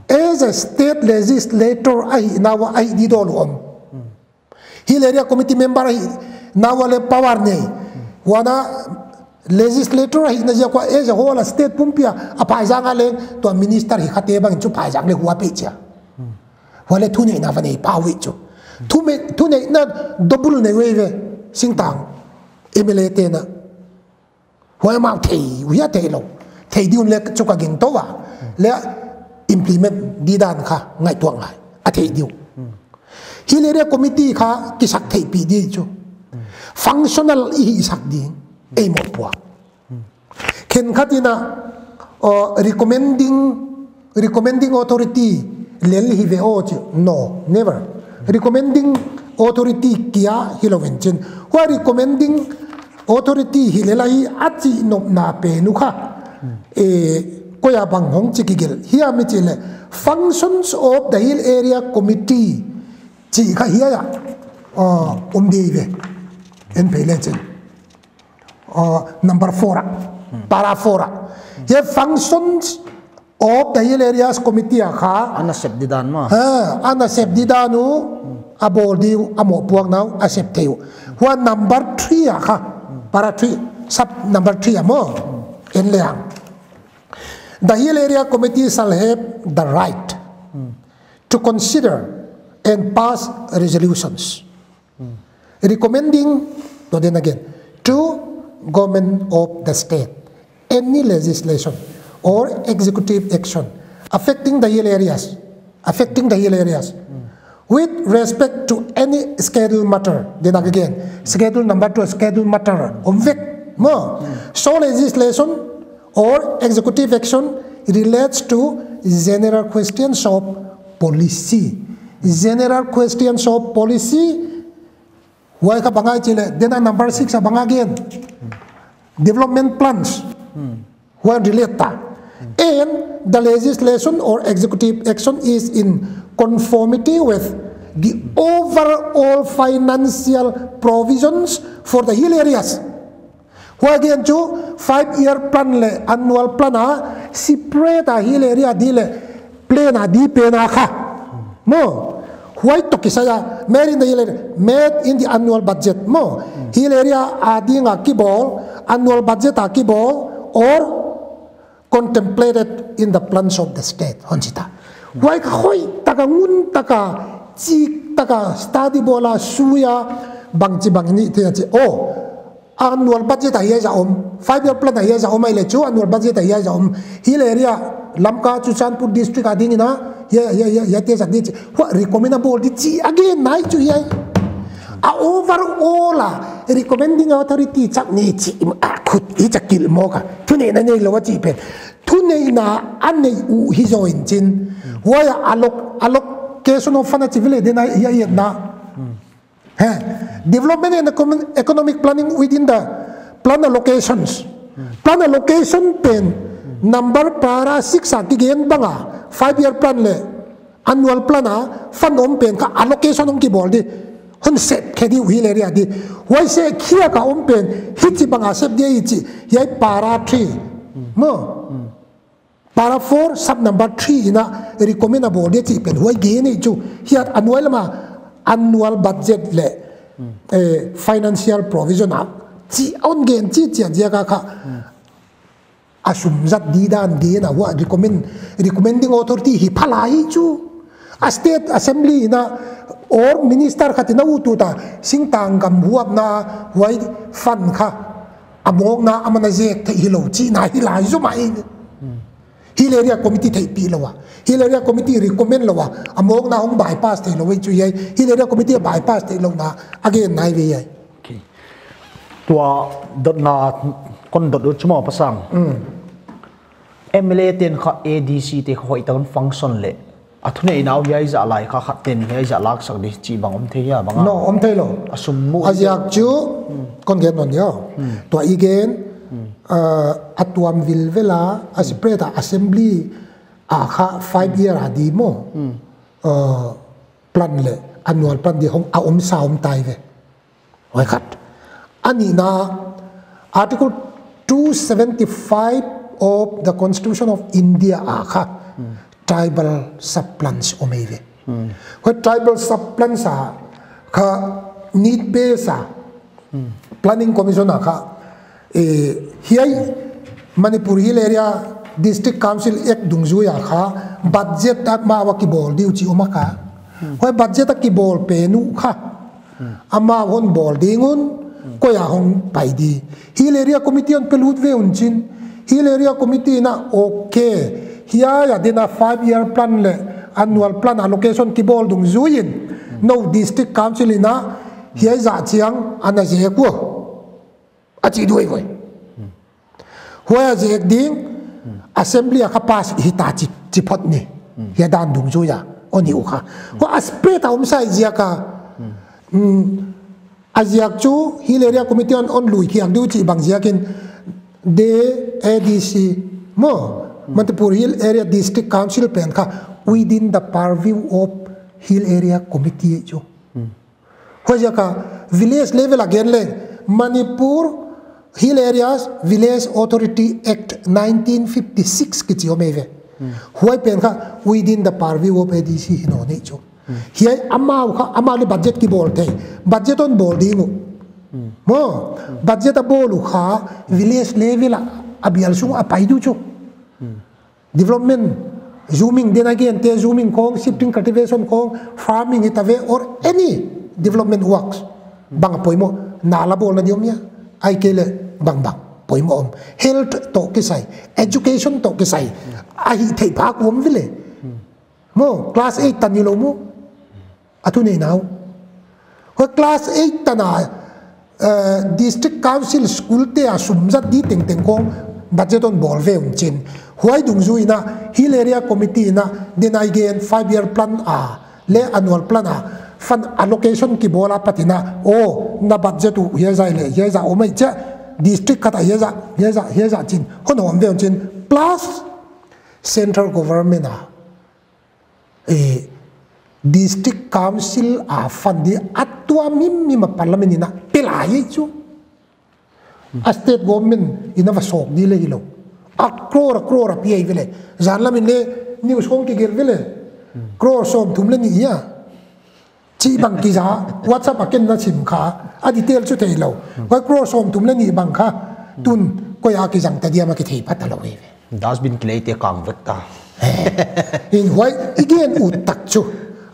as a state legislator ahihna uah ahi di dawl uh om. Hill Area Committee member ahihna uah le power nei. Huan a legislator ahihna ziak uah as a whole a state pumpi a, a phaizang a leng tua minister hi khate bang chu phaizang le hua pe chia. Huai le thuneihna va nei pah uh chu. Thume-, thuneihna double nei uh ve singtang M L A te'n a. Huai amau thei uh hia thei lou. Thei di un le chu ka gingta ua. Le implement di dan kha ngaihtuah ngai. A thei di uh. Hill Area Committee kha kisaktheihpih di chu. Functional i hihsak ding. Ei mohpuak. Khenkhat in a, uh, recommending, recommending authority lel hi ve aw chu. No, never. Recommending authority kia hilou in chin. Huai recommending authority hi lel ahi a chih nopna pen uh kha. Eh, koi a bang hong chi kigelh hiam i chih leh functions of the Hill Area Committee chih kha hiai a, uh, om di ve. En phei le chin. Uh, number four a, para four a. Hiai functions of the Hill Areas Committee a kha. Ana sep di dan maw. Ha, ana sep di dan uh, a bawl di uh, a mohpuakna uh, a sep thei uh. Huan number three a kha. Para three, sub number three a maw. En le ang. The Hill Area Committee shall have the right to consider and pass resolutions recommending, to then again, to government of the state, any legislation or executive action affecting the hill areas, affecting the hill areas, with respect to any schedule matter, then again, schedule number two, schedule matter, om vek maw. So legislation or executive action relates to general questions of policy. General questions of policy, huai kha bang ahia i chih leh, then a number six a bang a gen. Development plans. Huai relate ta. And the legislation or executive action is in conformity with the overall financial provisions for the hill areas. Huai gen chu five year plan leh annual plan a separate a hill area di leh plan a di pen a kha. Maw, huai toh kisai a, made in the hill area, made in the annual budget. Maw, hill area a ding a kibawl, annual budget a kibawl, or contemplated in the plans of the state. Hon chi ta. Huai kha hoih taka ngun taka, chik taka, study bawl a, sui a, bangchi bang ni te a chi. Oh, annual budget a hiai zah om. Five year plan a hiai zah om ahi leh chu, annual budget a hiai zah om. Hill area, Lamka, Churachandpur district a ding in a, hiai, hiai, hiai, hiai te zat di chi. Huai recommend a bawl di chi, again, nai chu hiai. A overall a, recommending authority chak ni chi, a khut i chak kil maw ka. Thuneihna nei lou a chih pen. Thuneihna a nei uh hi zaw in chin. Huai a alloc-, allocation of fund a chi vele den a, hiai, hiai na. He, development and economi-, economic planning within the plan allocations. Plan allocation pen number para six a kigen bang a, five year plan leh annual plan a fund om pen kha allocation hong kibawl di. Hon sep khe di uh hill area di. Huai sep khiak a om pen hichi bang a sep di hichi. Hiai para three. Maw. Para four, sub number three in a recommend a bawl di chih pen huai gen ei chu. Hiai a nuai lam a annual budget leh, eh, financial provision a chih hon gen chih chiat ziak a kha. A sum zat di dan gen a huai recommend, recommending authority hi pha lai chu. A state assembly in a or minister khat in a ut ut a singtang gam huapna huai fund kha. A mawkna a man a zek theih hilou chihna hi lai zomah ei. Hill area committee theihpih lou a. Hill area committee recommend lou a. A mawkna hong bypass theih lou ei chu hiai. Hill area committee a bypass theih louhna a gen nai ve hiai. Okay. Tua dotna kon dot ut chu maw Pasang. M L A te'n kha A D C te kha hoihtak in function leh A thuneihna uh hiai zah lai kha khat ten hiai zah laksak di chih bang om thei hia bang a? No, om theilou. A sum mu a ziak chu kon gen nawn dia. Tua i gen, ah, a tuam vilvel a, a separate a assembly a kha five year a di maw. Ah, plan leh annual plan di hong a om sa om tai ve. Huai khat. A nihna, Article two seventy five of the Constitution of India a kha tribal sub-plans om ei ve. Huai tribal sub-plans a kha need base a Planning Commission a kha, eh, hiai Manipur Hill Area District Council Act dungzui a kha budget a ma wa kibawl di uh chih om a kha. Huai budget a kibawl pen uh kha amah hon bawl ding un, koi a hong pai di. Hill Area Committee hon pe lut ve un chin. Hill Area Committee in a, okay, hiai a ding a five year plan leh annual plan allocation kibawl dungzui in, nou District Council in a hiai zah chiang ana zek ua, a chi duai voi. Huai a zek ding, assembly a kha pass hita chi, chi phot ni. Hiai dan dungzui a, hon hi uh kha. Huai a separate a om sa ei ziak a. Mm, a ziak chu Hill Area Committee hon, hon lui khiak di uh chih bang ziak in, the A D C maw, Manipur Hill Area District Council pen kha within the purview of Hill Area Committee chu. Huai ziak a village level a gen leng Manipur Hill Areas Village Authority Act nineteen fifty-six kichi om ei ve. Huai pen kha within the purview of A D C hi nawn ei chu. Hiai amau kha, amau leh budget kibawl thei. Budget hon bawl ding uh. Maw, budget a bawl uh kha village level a, a bial sung a pai di uh chu. Development, zooming, then again, te zooming khong, shifting cultivation khong, farming hita ve, or any development works. Bang a poimoh, nala bawlna di om hia. Ahihkeileh bang bang poimoh om. Health toh kisai, education toh kisai. A hih theih phak uh om vele. Maw, class eight tan hilou maw. A thuneihna uh. Huai class eight tan a, eh, District Council school te a sum zat di tengteng khong budget hon bawl ve un chin. Huai dungzui in a Hill Area Committee in a, then again five year plan a, leh annual plan a, fund allocation kibawl a pat in a, oh, na budget uh hiai zah leh hiai zah om ei chia, district khat a hiai zah, hiai zah, hiai zah chin, hon hawm ve un chin, plus central government a, eh, District Council a fund di a tuam himhim a Parliament in a pe lai ei chu. A state government in a va sawk di leh hilou. A crore, a crore a pi ei vele. Zan lam in leh news khong kigelh vele. Crore sawmthum leh nih hia. Chih bang kiza, WhatsApp a ken na sim kha, a detail chu theilou. Huai crore sawmthum leh nih bang kha, tun koi a kizang ta diam a kithei pha talou ei ve. Dustbin kilei te kang vek ta. Eh. In huai i gen ut tak chu.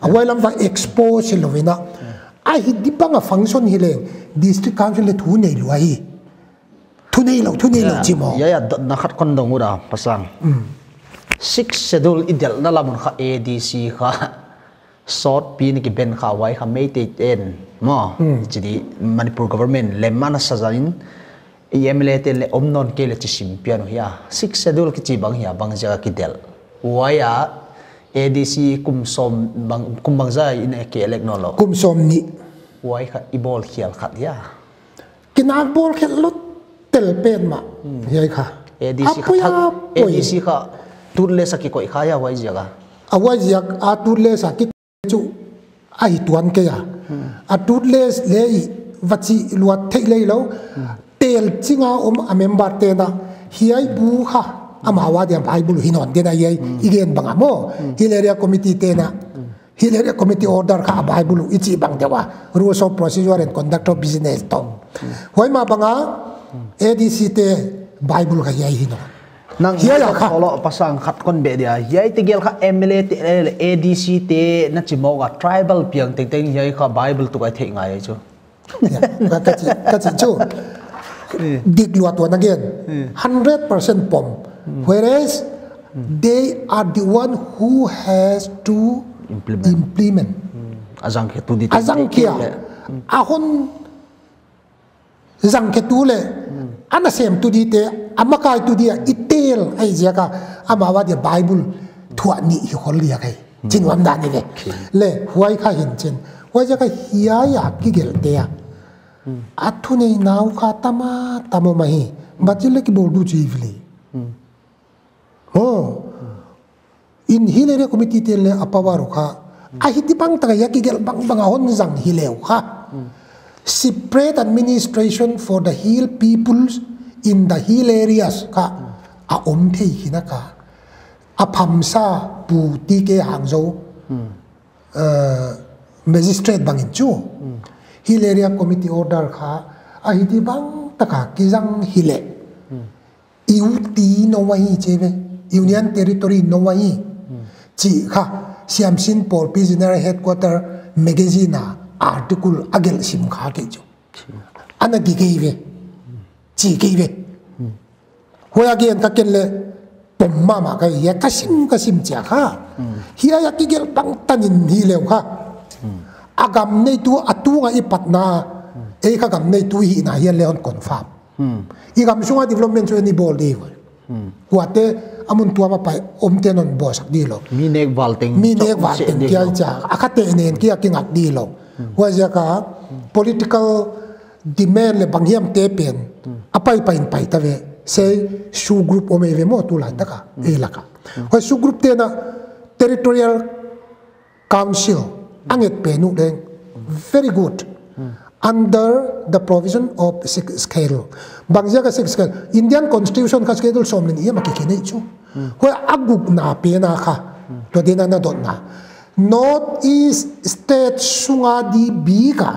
A huai lam va expose lou in a. A hih di bang a function hi leng. District Council leh thu neilou ahi. Thu neilou, thu neilou chi maw. Ya, ya, dotna khat kon dong ut a, Pa Sang. Mm. Sixth Schedule i delhna lam un kha A D C kha. Sawtpi in kiben kha huai kha Meitei ten. Maw. Mm. Chi di Manipur government lem ana sa zan in. I M L A te leh om nawn kei leh chi sim pian uh hia. Sixth Schedule kichi bang hia, bang ziak a kidelh. Huai a A D C kum sawm bang, kum bangzah in a ki elect nawnlou. Kum sawmnih. Huai kha i bawl khial khat hia. Kinak bawl khial lou tel pen mah. Hmm. Hiai kha. A D C kha apoi, thak, apoi. A D C kha toothless a kikoih kha hia huai ziak a. A huai ziak a toothless a ki chu a hi tuan kei a. Hmm. A toothless leh i va chih luat theih leh lou. Hmm. Tel ching a om a member te'n a. Hiai bu kha amau a dia Bible hi nawn den a hiai. Hmm. I gen bang a maw. Hmm. Hill Area Committee te'n a. Hmm. Hill Area Committee order kha a Bible i chih bang deuh a. Rules of Procedure and Conduct of Business toh. Hmm. Huai mah bang a, hmm, A D C te Bible kha hiai hi nawn. Nang hiai a kha. Olo, Pa Sang, khat kon beh dia. Hiai tegel kha M L A te leh A D C te na chi mawk a tribal piang tengteng hiai kha Bible tuk a i theih ngai chu. Ya, ka, ka chi, ka chi chu. Eh. Dik lua tuan again. Eh. Hundred percent pom. Hmm. Whereas, hmm, they are the one who has to implement. Implement. Hmm. A zangkhiatu di te. A zangkhia. Te leh. Hmm. A hon zangkhiatu leh, hmm, ana semtu di te, a makaitu di a i tel ahih ziak a, amau a dia Bible thuah nih hi khol liak ahi. Chi nuam dan hi ve. Le, huai kha hi'n chin. Huai ziak a hiai a kigelhte a, a thuneihna uh kha tam a tam om ahi. Budget leh kibawl di uh chi hi ve leh. Oh. In hill area committee te leh a power uh kha, a hih ding bang tak a kigelh bangbang a hon zang hi leh uh kha, separate administration for the hill peoples in the hill areas kha a om thei hi na ka. A phamsa Pu T K Hangzo, uh, magistrate bang in chu, hill area committee order kha a hih ding bang tak a kizang hi leh, U T nou ahi chi ve, Union Territory nou ahi. Chi kha, Siamsin Pawlpi General Headquarter magazine a article a gelh sim kha kei chu. Ana ki kei ve. Chi kei ve. Huai a gen kha ken leh pom mahmah ka hi a, ka sim ka sim chia kha. Hiai a kigelh bang tan in hi leh uh kha. A gam neitu a tung a i patna, ei kha gam neitu hihna hiai leh hon confirm. I gam sunga development chu i bawl di uh. Kuate a mun tuam a pai omte'n hon bawlsak di lou. Mi nek val teng Mi chok nek val seh teng di kia lou. Cha, a kha te nen kia kingak di lou. Huai ziak a political demand leh bang hiam te pen a pai pai in pai ta ve. Sei, SoO group om ei ve maw tulai tak a, ei lak a. Huai SoO group te'n a territorial council a nget pen uh leng very good. Under the provision of Sixth Schedule. Bang ziak a Sixth Schedule? Indian Constitution kha Schedule sawm leh nih a kikhen ei chu. Huai a gukna pen a kha, tua di'n ana dotna, North East State sunga di bik a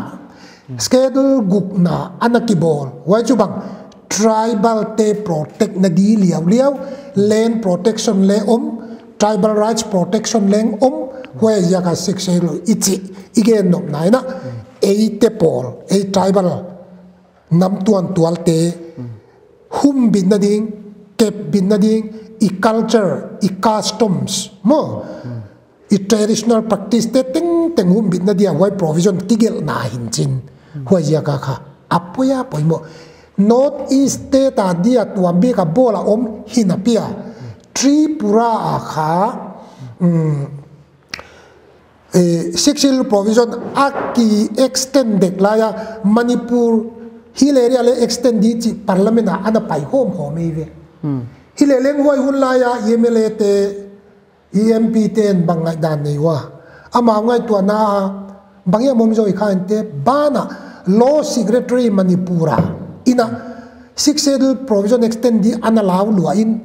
Schedule gukna ana kibawl. Huai chu bang, tribal te protect na di liauliau, land protection leng om, tribal rights protection leng om. Huai ziak a Sixth Schedule i chih i gen nopna in a, eite pawl, ei tribal nam tuantual te humbitna ding, kepbitna ding, i culture, i customs maw, i traditional practice te tengteng humbitna dia huai provision kigelhna hi'n chin. Huai ziak a kha a poi a poimoh. North East State a dia tuam bik a bawl a om hi napi a, Tripura a kha, um, eh, Sixth Schedule provision a ki extend dek lai a, Manipur hill area leng extend di chih Parliament a ana pai hawmhawm ei ve. Hi leh leng huai hun lai a M L A te, M P te'n bang ngaihdan nei ua, amau ngaihtuahna a bang hiam om zaw i kha inte, ban a Law Secretary Manipur a, in a Sixth Schedule provision extend di ana lau lua in,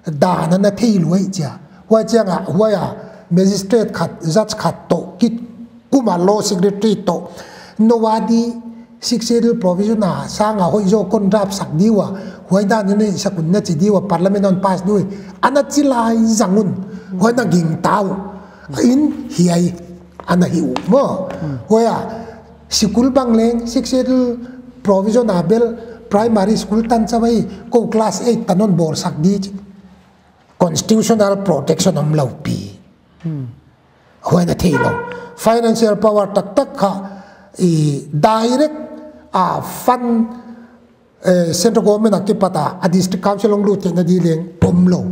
dan ana thei lua ei chia. Huai chiang a, huai a magistrate khat, judge khat toh kikum a, Law Secretary toh, nou a di Sixth Schedule provision a sang a hoih zaw kon rapsak di ua, huai dan in i sak un na chi di ua, Parliament hon pass di ua, ana chi lai zang un, huai na gingta uh. In hiai ana hi uh maw. Huai a, school bang leng, Sixth Schedule provision a bel, primary school tan chavai, kou class eight tan hon bawlsak di chi. Constitutional protection om lou pi. Huai na thei lou. Financial power taktak kha, i direct a fund, eh, central government a kipat a, a district council hong lut theihna di leng om lou.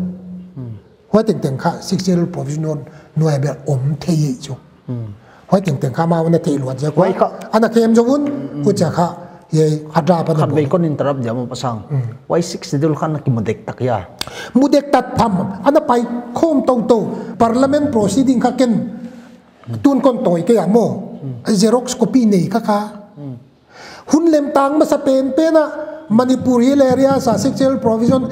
Huai tengteng kha Sixth Schedule provision nuai a bel om thei ei chu. Huai tengteng kha amau ana thei luat ziak ua. Huai kha. Ana khem zaw un, huchia kha, hiai a draft ana bawl. Khatvei kon interrupt dia maw Pa Sang. Huai Sixth Schedule kha ana kimu dek tak hia? Mu dek tak tham, ana pai khawm toutou. Parliament proceeding kha ken tun kon tawi kei a maw. Xerox copy nei kha kha. Hun lemtang masa penpen a Manipur hill areas a Sixth Schedule provision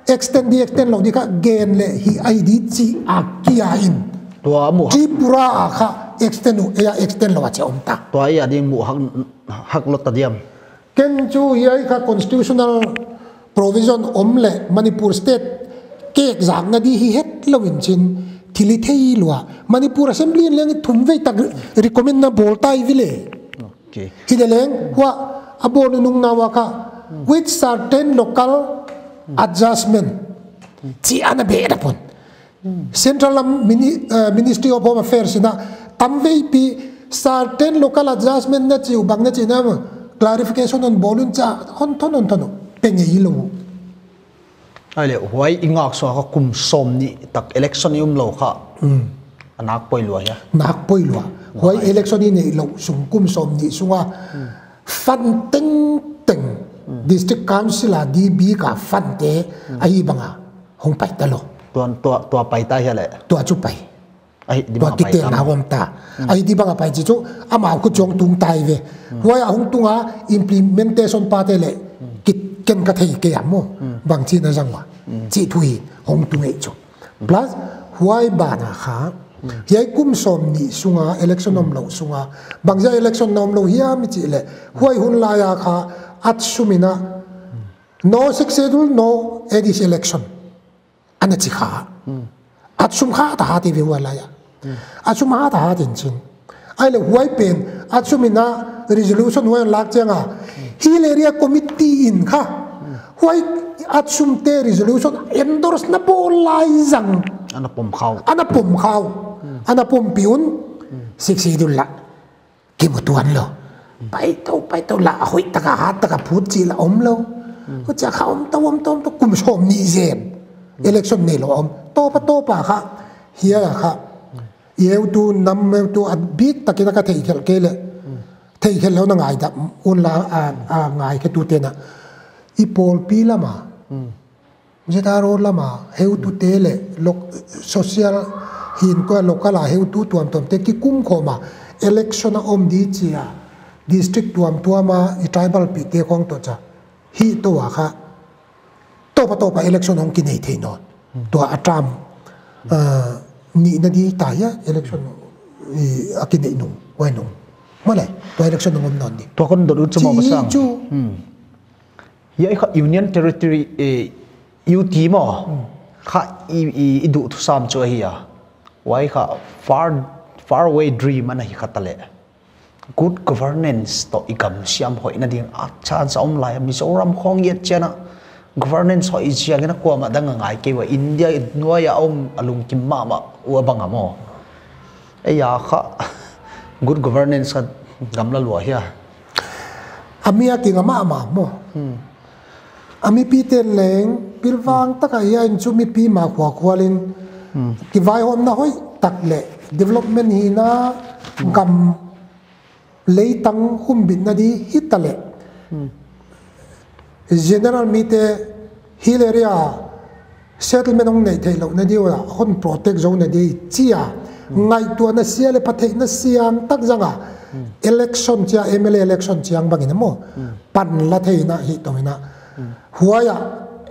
extend di extend lou di kha gen leh hi ai di chi a kia in. Tua mu hak. Tripura a kha extend u, ei a extend lou a chi om ta. Tua ei a ding mu hak, hak lou ta diam. Ken chu hiai kha constitutional provision om leh Manipur state kek zakna di hi hetlou in chin thil i thei lua. Manipur Assembly in leng thumvei tak recommend na bawl ta ei ve leh. Okay. Hi leh leng, huai a bawl nunung na ua kha, with certain local adjustment. Chi ana beh na pon. Central lam mini-, eh, Ministry of Home Affairs in a tamveipi certain local adjustment na chi uh bang na chi na clarification hon bawl un cha hon thon hon thon uh. Pe ngei lou. Ai leh, huai i ngak suak a kum sawmnih tak election i om lou kha. A nak poi lua hia? Nak poi lua. Huai election i neih louh sung kum sawmnih sunga fund tengteng, District Council a D B ka fund te ahi banga hong pai ta lou. Tua, tua, tua pai ta hia leh? Tua chu pai. Ahi di banga pai ta. Tua kitelna om ta. Ahi di banga pai chi chu amau khut chong tung tai ve. Huai a hong tunga implementation pa te leh ki, ken ka thei kei a maw. Bangchi na zang ua. Chi thu hi hong tung ei chu. Plus, huai bana kha, hiai kum sawmnih sunga, election om louh sunga, bangzia election na om lou hiam i chih leh, huai hun laia kha, ATSUM in a, no Sixth Schedule, no A D C election. Ana chi kha. ATSUM kha ta ha te ve huai laia. ATSUM ha ta ha ten chin. Ahihleh huai pen, ATSUM in a resolution huai lak chiang a. Hill Area Committee in kha. Huai ATSUM te resolution endorse na bawl lai zang. Ana pom khau. Ana pom khau. Ana pom pi un. Sixth Schedule la. Kimu tuan lou. Pai tou, pai tou la, a hoih taka, hat taka phut chi la om lou. Huchia kha om tou, om tou, om tou, kum sawmnih zen. Election neih louh om. Topa, topa kha. Hiai a kha. I heutu, nam heutu, a bit takin a ka theikhelh kei leh. Theikhelh lou na ngaidam, un la, a, a ngaikhetu te'n a. I pawlpi lama. Zeta road lama, heutu te leh, loc-, social, hin ko local a heutu tuamtuam te kikum khawm a, election a om di chia, district tuamtuam a, i tribal pi te khong toh cha. Hi toh a kha. Topa topa election hong kinei thei nawn. Tua a term, ah, nihna di ta hia election, i, a kinei nung, huai nung. Maw leh, tua election hong om nawn di. Tua kon dot ut chu maw. Chi pasang chu. Hmm. Hiai kha Union Territory, eh, U T maw. Hmm. Kha i, i, i duh thusam chu ahi a. Huai kha far, far away dream ana hi kha ta leh. Good governance toh i gam siam hoihna ding a chance a om lai a, Mizoram khong i et chiang a governance hoih i chiang in a kuamah dang a ngai kei ua, India nuai a om a lungkim mahmah ua bang a maw. Ei a kha good governance kha gamla lua hia. A mi a kinga mahmah maw. Hmm. A mipi ten leng, pilvang taka hiai in chu mipi ma khua khualin, hmm, kivaihawmna hoih tak leh, development hihna, hmm, gam leitang humbitna di hita leh. Hmm. General mite hill area settlement hong neih theihlouhna di ua, hon protect zouna di chia, hmm, ngaihtuahna sia leh phatheihna siang tak zanga, hmm, election chia, M L A election chiang bangin a maw. Hmm. Panla theihna hi tou in a. Hmm. Huai a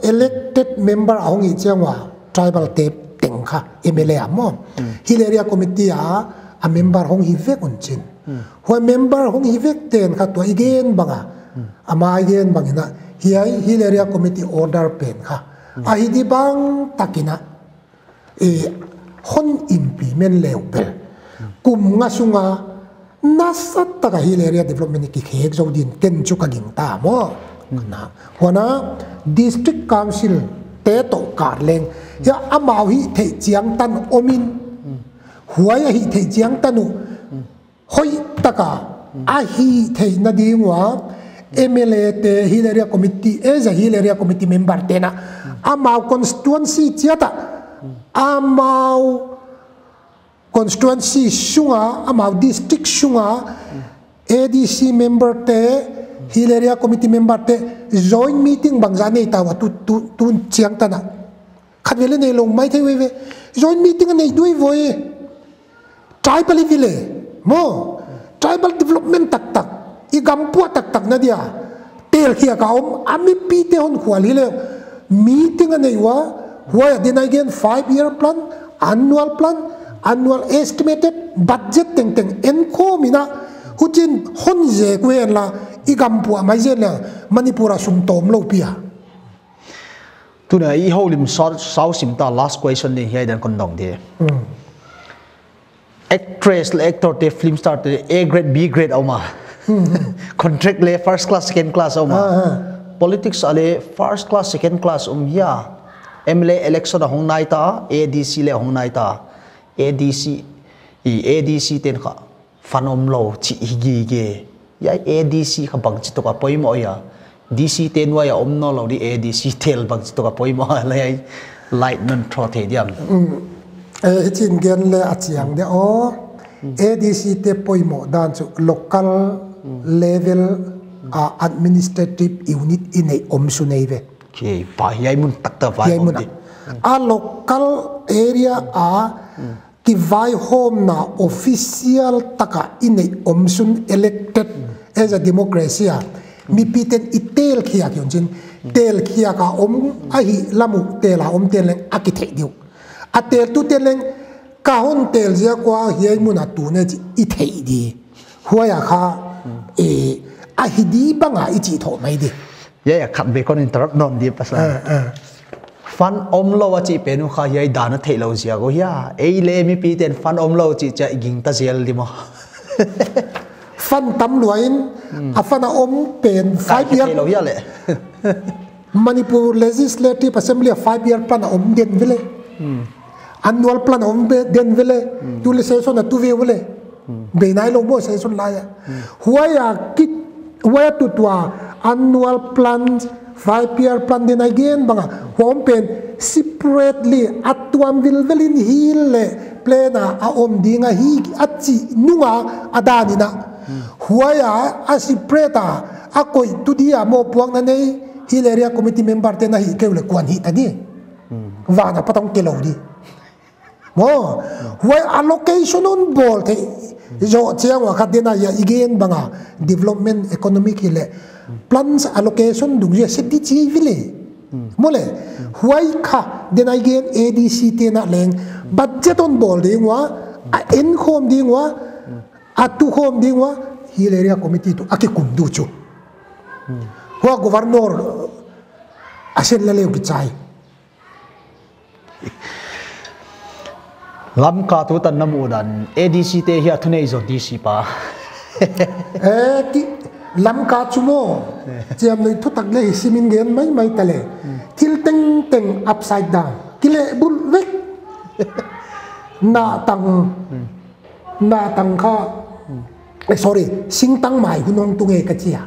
elected member a hong hih chiang ua, tribal te teng kha, M L A a maw. Hmm. Hill Area Committee a, a member hong hi vek un chin. Hmm. Huai member hong hi vek ten kha tua i gen banga. Hmm. Ama i gen bangin a, hiai Hill Area Committee order pen kha. Hmm. Ahi di bang takin a, eh, hon implement leu bel. Kum nga sunga, nasataka hill area development i kikhek zou din ken chu ka gingta maw. Hmm. Na, huan a district council te toh kar leng. Hiai amau hihtheih chiangtan omin. Hmm. Huai a hihtheih chiangtan uh. Hmm. Hoihtaka, hmm, a hihtheihna ding ua, M L A te, Hill Area Committee, as a Hill Area Committee member te'n a, hmm, amau constituency chiat a, hmm, amau constituency sunga, amau district sunga, hmm, A D C member te, hmm, Hill Area Committee member te, joint meeting bangzah nei ta ua tu, tu, tun chiangtan a. Khatvei leng neilou maithei veve. Joint meeting a nei di uh ve. Tribal i vile. Maw. Tribal development taktak. I gam puah taktakna dia. Tel khia ka om. A mipite hon khual hi leh. Meeting a nei ua. Huai a din a i gen five year plan. Annual plan. Annual estimated budget tengteng. Enkhawm in a. Huchiin hon zek ven la. I gam puah mai zen leh. Manipur a sum tawm lou pi a. Tuna i houlim sau, sau sim ta, last question ni hiai dan kon dong di. Hmm. Actress leh actor te, film star te, A grade, B grade a om a. Hmm. Contract leh first class, second class a om a. Ah, ah. Politics a leh first class, second class om hia. M L A election a hong nai ta, A D C leh hong nai ta. A D C, i A D C te'n kha. Fund omlou chih hi gige. Hiai A D C kha bangchituk a poimoh hia. D C te nuai a om nawnlou di A D C tel bangchituk a poimoh a leh hiai light non throw thei diam. Mm. Eh, hichi'n gen le a chiang de aw. ADC te poimoh dan chu local level a administrative unit i neih om sun ei ve. Kei pa hiai mun tak ta vai Hiai om mun di. A local area a kivaihawmna official taka i neih om sun elected as a democracy a. Mipite'n i tel khiak hi un chin. Tel khiak a om ahi lam uh tel a om tel leng a kitheih diu. A teltu te leng ka hon tel ziak ua hiai mun a tu ne chi i theih di. Huai a kha, eh, a hi di bang a i chih thou mai di. Ya, ya, khat be kon interrupt nawn di pasal. Ah, ah. Fund om lou a chih pen uh kha hiai dan a theih lou ziak uh hia. Ei le mipite'n fund om lou chih chiang i gingta zel di maw. Fund tam lua in, a fund a om pen Kai five khe year. Theih lou hia le. Manipur Legislative Assembly a five year plan a om den vele. Annual plan a om be-, den vele. Tu le session a tu ve vele. Bei nai lou maw session lai a. Huai a kit, huai a tu tua annual plan, five year plan den a gen bang a. Huai om pen separately a tuam vilvel in hiai le plan a a om ding ahi a chih nung a a dan in a. Huai a a separate a a koihtu di a mohpuakna nei Hill Area Committee member te'n a hih kei uleh kua'n hih ta di. Van a pat hong kei lou di. Maw, huai allocation hon bawl theih zoh chiang ua kha den a hia i gen bang a development economic hi le plans allocation dungzui a set di chi vele. Maw le, huai kha den a i gen ADC te'n a leng budget hon bawl ding ua, a enkhawm ding ua, a tukhawm ding ua, Hill Area Committee tuh a kikum di chu. Huai governor a sen la leu kichai. Lamka tutan na muh dan ADC te hia thunei zo DC pa. Eh, ki, Lamka chu maw. Chiamnuih thutak le hi simin gen maimai ta le. Thil tengteng upside down. Kilehbulh vek. Na tang. Na tang kha, eh, sorry, singtang mai hun hong tung e ka chi a.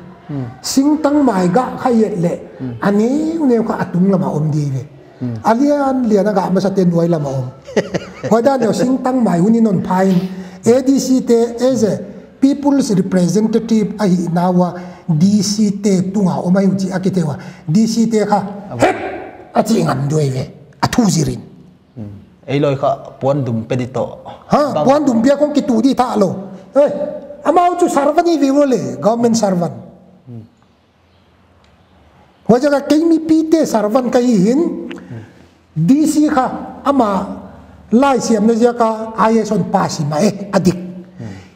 Singtang mai gah kha i et leh, a neuneu kha a tunglam a om di ve. A lianlian a gah masate'n nuailam a om. Huai dan deuh singtang mai hun in hon pha in, ADC te as a people's representative ahihna ua, DC te tung a om ahi uh chih a kithei ua. DC te kha, het! A chih ngam di ve. A thu zir in. Ei loi kha puandum pe di toh. Ha, puandum pia kong kitu di ta lou. Eh, amau chu servant i ve ua le, government servant. Huaiziak a kei mipite servant ka hi in, DC kha ama laisiamna ziak a IAS hon pass hi mai, eh, a dik.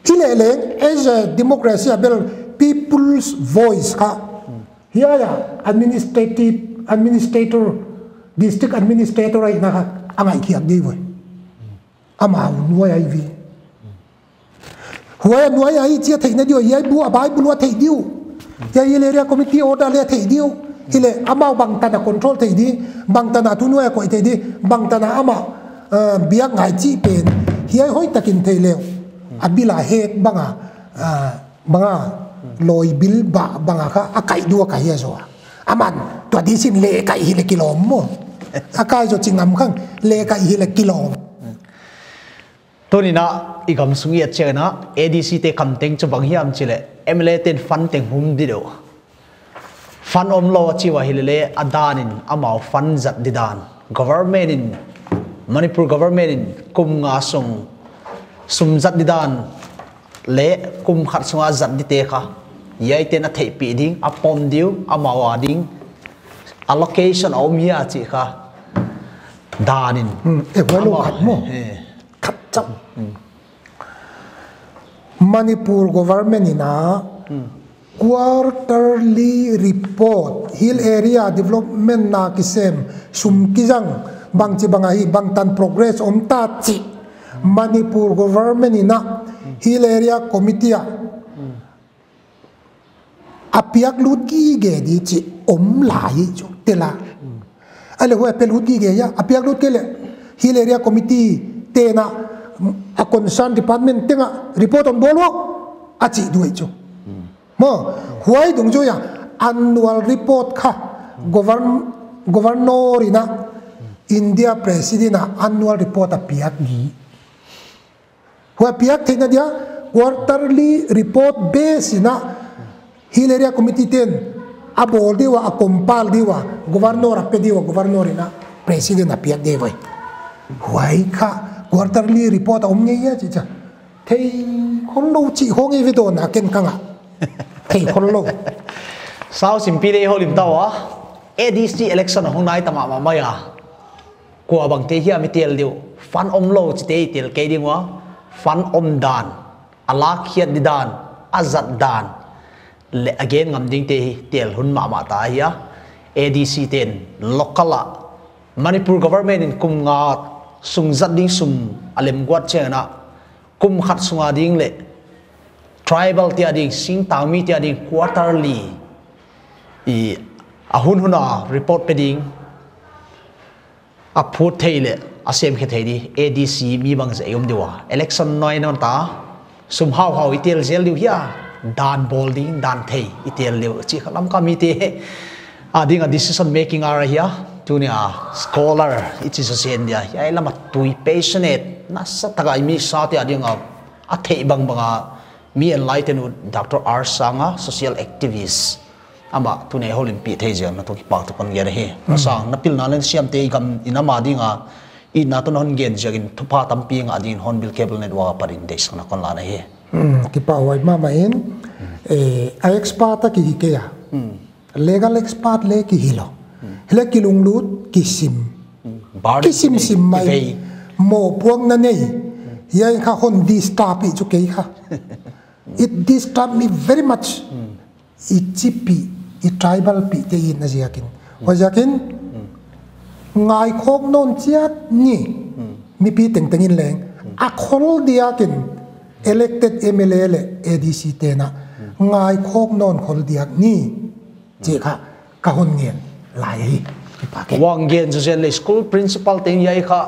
Hileleng, as a democracy a bel people's voice kha. Hiai a administrative, administrator, district administrator ahihna kha a ngaihkhiak di ve. Amau nuai ahi ve. Huai a nuai ahi chia theihna di uh, hiai bu a bai bu lua thei di uh. Hiai Hill Area Committee order le thei di uh. Hileh amau bangtan a control thei di, bangtan a tu nuai a koih thei di, bangtan a amah, eh, biak ngai chih pen. Hiai hoihtakin thei leu. A bil a hek bang a, eh, bang a, loi bil ba, bang a kha, a kai di uh a kai a zaw. Aman, tua di sin le kai hi le kilawm maw. A kai zaw chingam khang, le kai hi le kilawm. Tuni'n a i gamsung i et chiang in a, ADC te kam teng chu bang hiam chih leh, MLA te'n fund teng hum di deuh. Fund om lou a chi ua hilele a dan in amau fund zat di dan. Government in, Manipur government in kum nga sung sum zat di dan le kum khat sung a zat di te kha. Hiaite'n a theihpih ding, a pom di uh, amau a ding. Allocation a om hia chih kha. Dan in. Hmm, eh, huai lou amau khat maw. Eh. Khat chauh. Hmm. Manipur government in a quarterly report, Hill Area Development na kisem, sum kizang, bangchi bang ahi, bangtan progress om ta chih. Manipur government in a Hill Area Committee a a piak lut gige di chih om lai chu tel a. Ahihleh huai a pe lut gige hia, a piak lut kei leh Hill Area Committee te'n a, a concern department teng a report hon bawl ua, a chih di uh chu. Maw, huai dungzui a annual report kha govern-, governor in a India President a annual report a piak di. Huai piak theihna dia quarterly report base in a Hill Area Committee ten a bawl di ua, a compile di ua, Governor a pe di ua, Governor in a President a piak di ua. Huai kha quarterly report a om ngei a chi cha. Thei khol lou chi hong i ve dawn a ken ka ngah. Thei khol lou. Sau sim pi le houlim ta ua. A D C election a hong nai ta mahmah mai a. Kua bang te hiam i tel di uh. Fund om lou chite i tel kei ding ua. Fund om dan, a lak hiat di dan, a zat dan, leh a gen ngam ding te hi tel hun mahmah ta hi a. A D C ten local a Manipur government in kum nga sung zat ding sum a lem guat chiang a, kum khat sung a ding leh tribal te a ding, singtangmi te a ding quarterly i a hun hun a report pe ding a phut thei leh a sem khe thei di. A D C mi bang zat i om di ua. Election nai nawn ta, sum hauhau i tel zel di uh hia, dan bawl ding, dan thei i tel di uh. Chi kha Lamka mite a ding a decision making a ra hia. Tuni a scholar i chi sa sen dia. Hiai lam a tui passionate, nasa taka i mi sa te a ding a, a thei bangbang a mi enlighten uh Doctor R Sanga, social activist. Amah tuni a houlimpih thei ziak na toh kipak thu kon gen hi. A Sang, na pilna leh siam te i gam in ama ding a, i na toh na hon gen ziak in thupha tampi ngah ding in Hornbill Cable Network a pat in deihsakna kon la na hi. Hmm, kipak huai mahmah in, eh, a expert a kihi kei a. Legal expert leh kihi lou. Hileh kilunglut, kisim. Bar kisim sim mai. Kivei. Mohpuakna nei. Hiai kha hon disturb i chu kei kha. It disturb me very much. I chipih, i tribal pih te i na ziakin. Huai ziakin, ngaikhawk nawn chiat ni. Mipi tengteng in leng. A khol diakin, elected M L A leh A D C te na. Ngaikhawk nawn khol diak ni. Chi kha, ka hon ngen lai hi. Kipak e. Huang gen chu zen leh school principal teng hiai kha,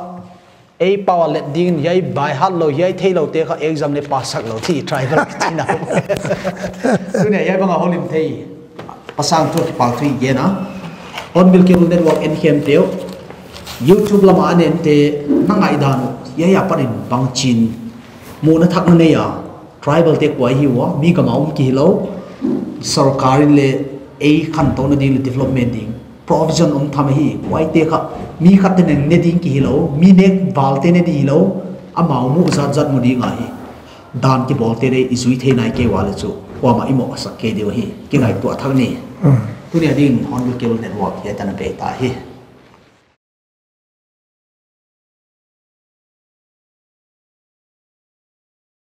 ei pau a let ding, hiai by heart lou, hiai thei lou te kha exam leh pass sak lou chi tribal kichi na. Tuni a hiai bang a houlim thei. Pa Sang toh kipak thu i gen a. Hornbill Cable Network en khem teu. YouTube lam a en te na ngaihdan uh. Hiai a pat in bangchin muhna thak na nei a. Tribal te kua hi ua, mi gam a om kihi lou, sorkar in leh ei khantouna ding leh development ding provision om tham hi, huaite kha, mi khat te neng ne ding kihi lou, mi nek val te ne ding hi lou, amau muh zat zat mu ding ahi. Dan kibawl te leh i zui thei nai kei ua leh chu, kuamah i mohsak kei di uh hi, kingaihtuah thak ni. Tuni a ding Hornbill Cable Network hiai tan a bei ta hi.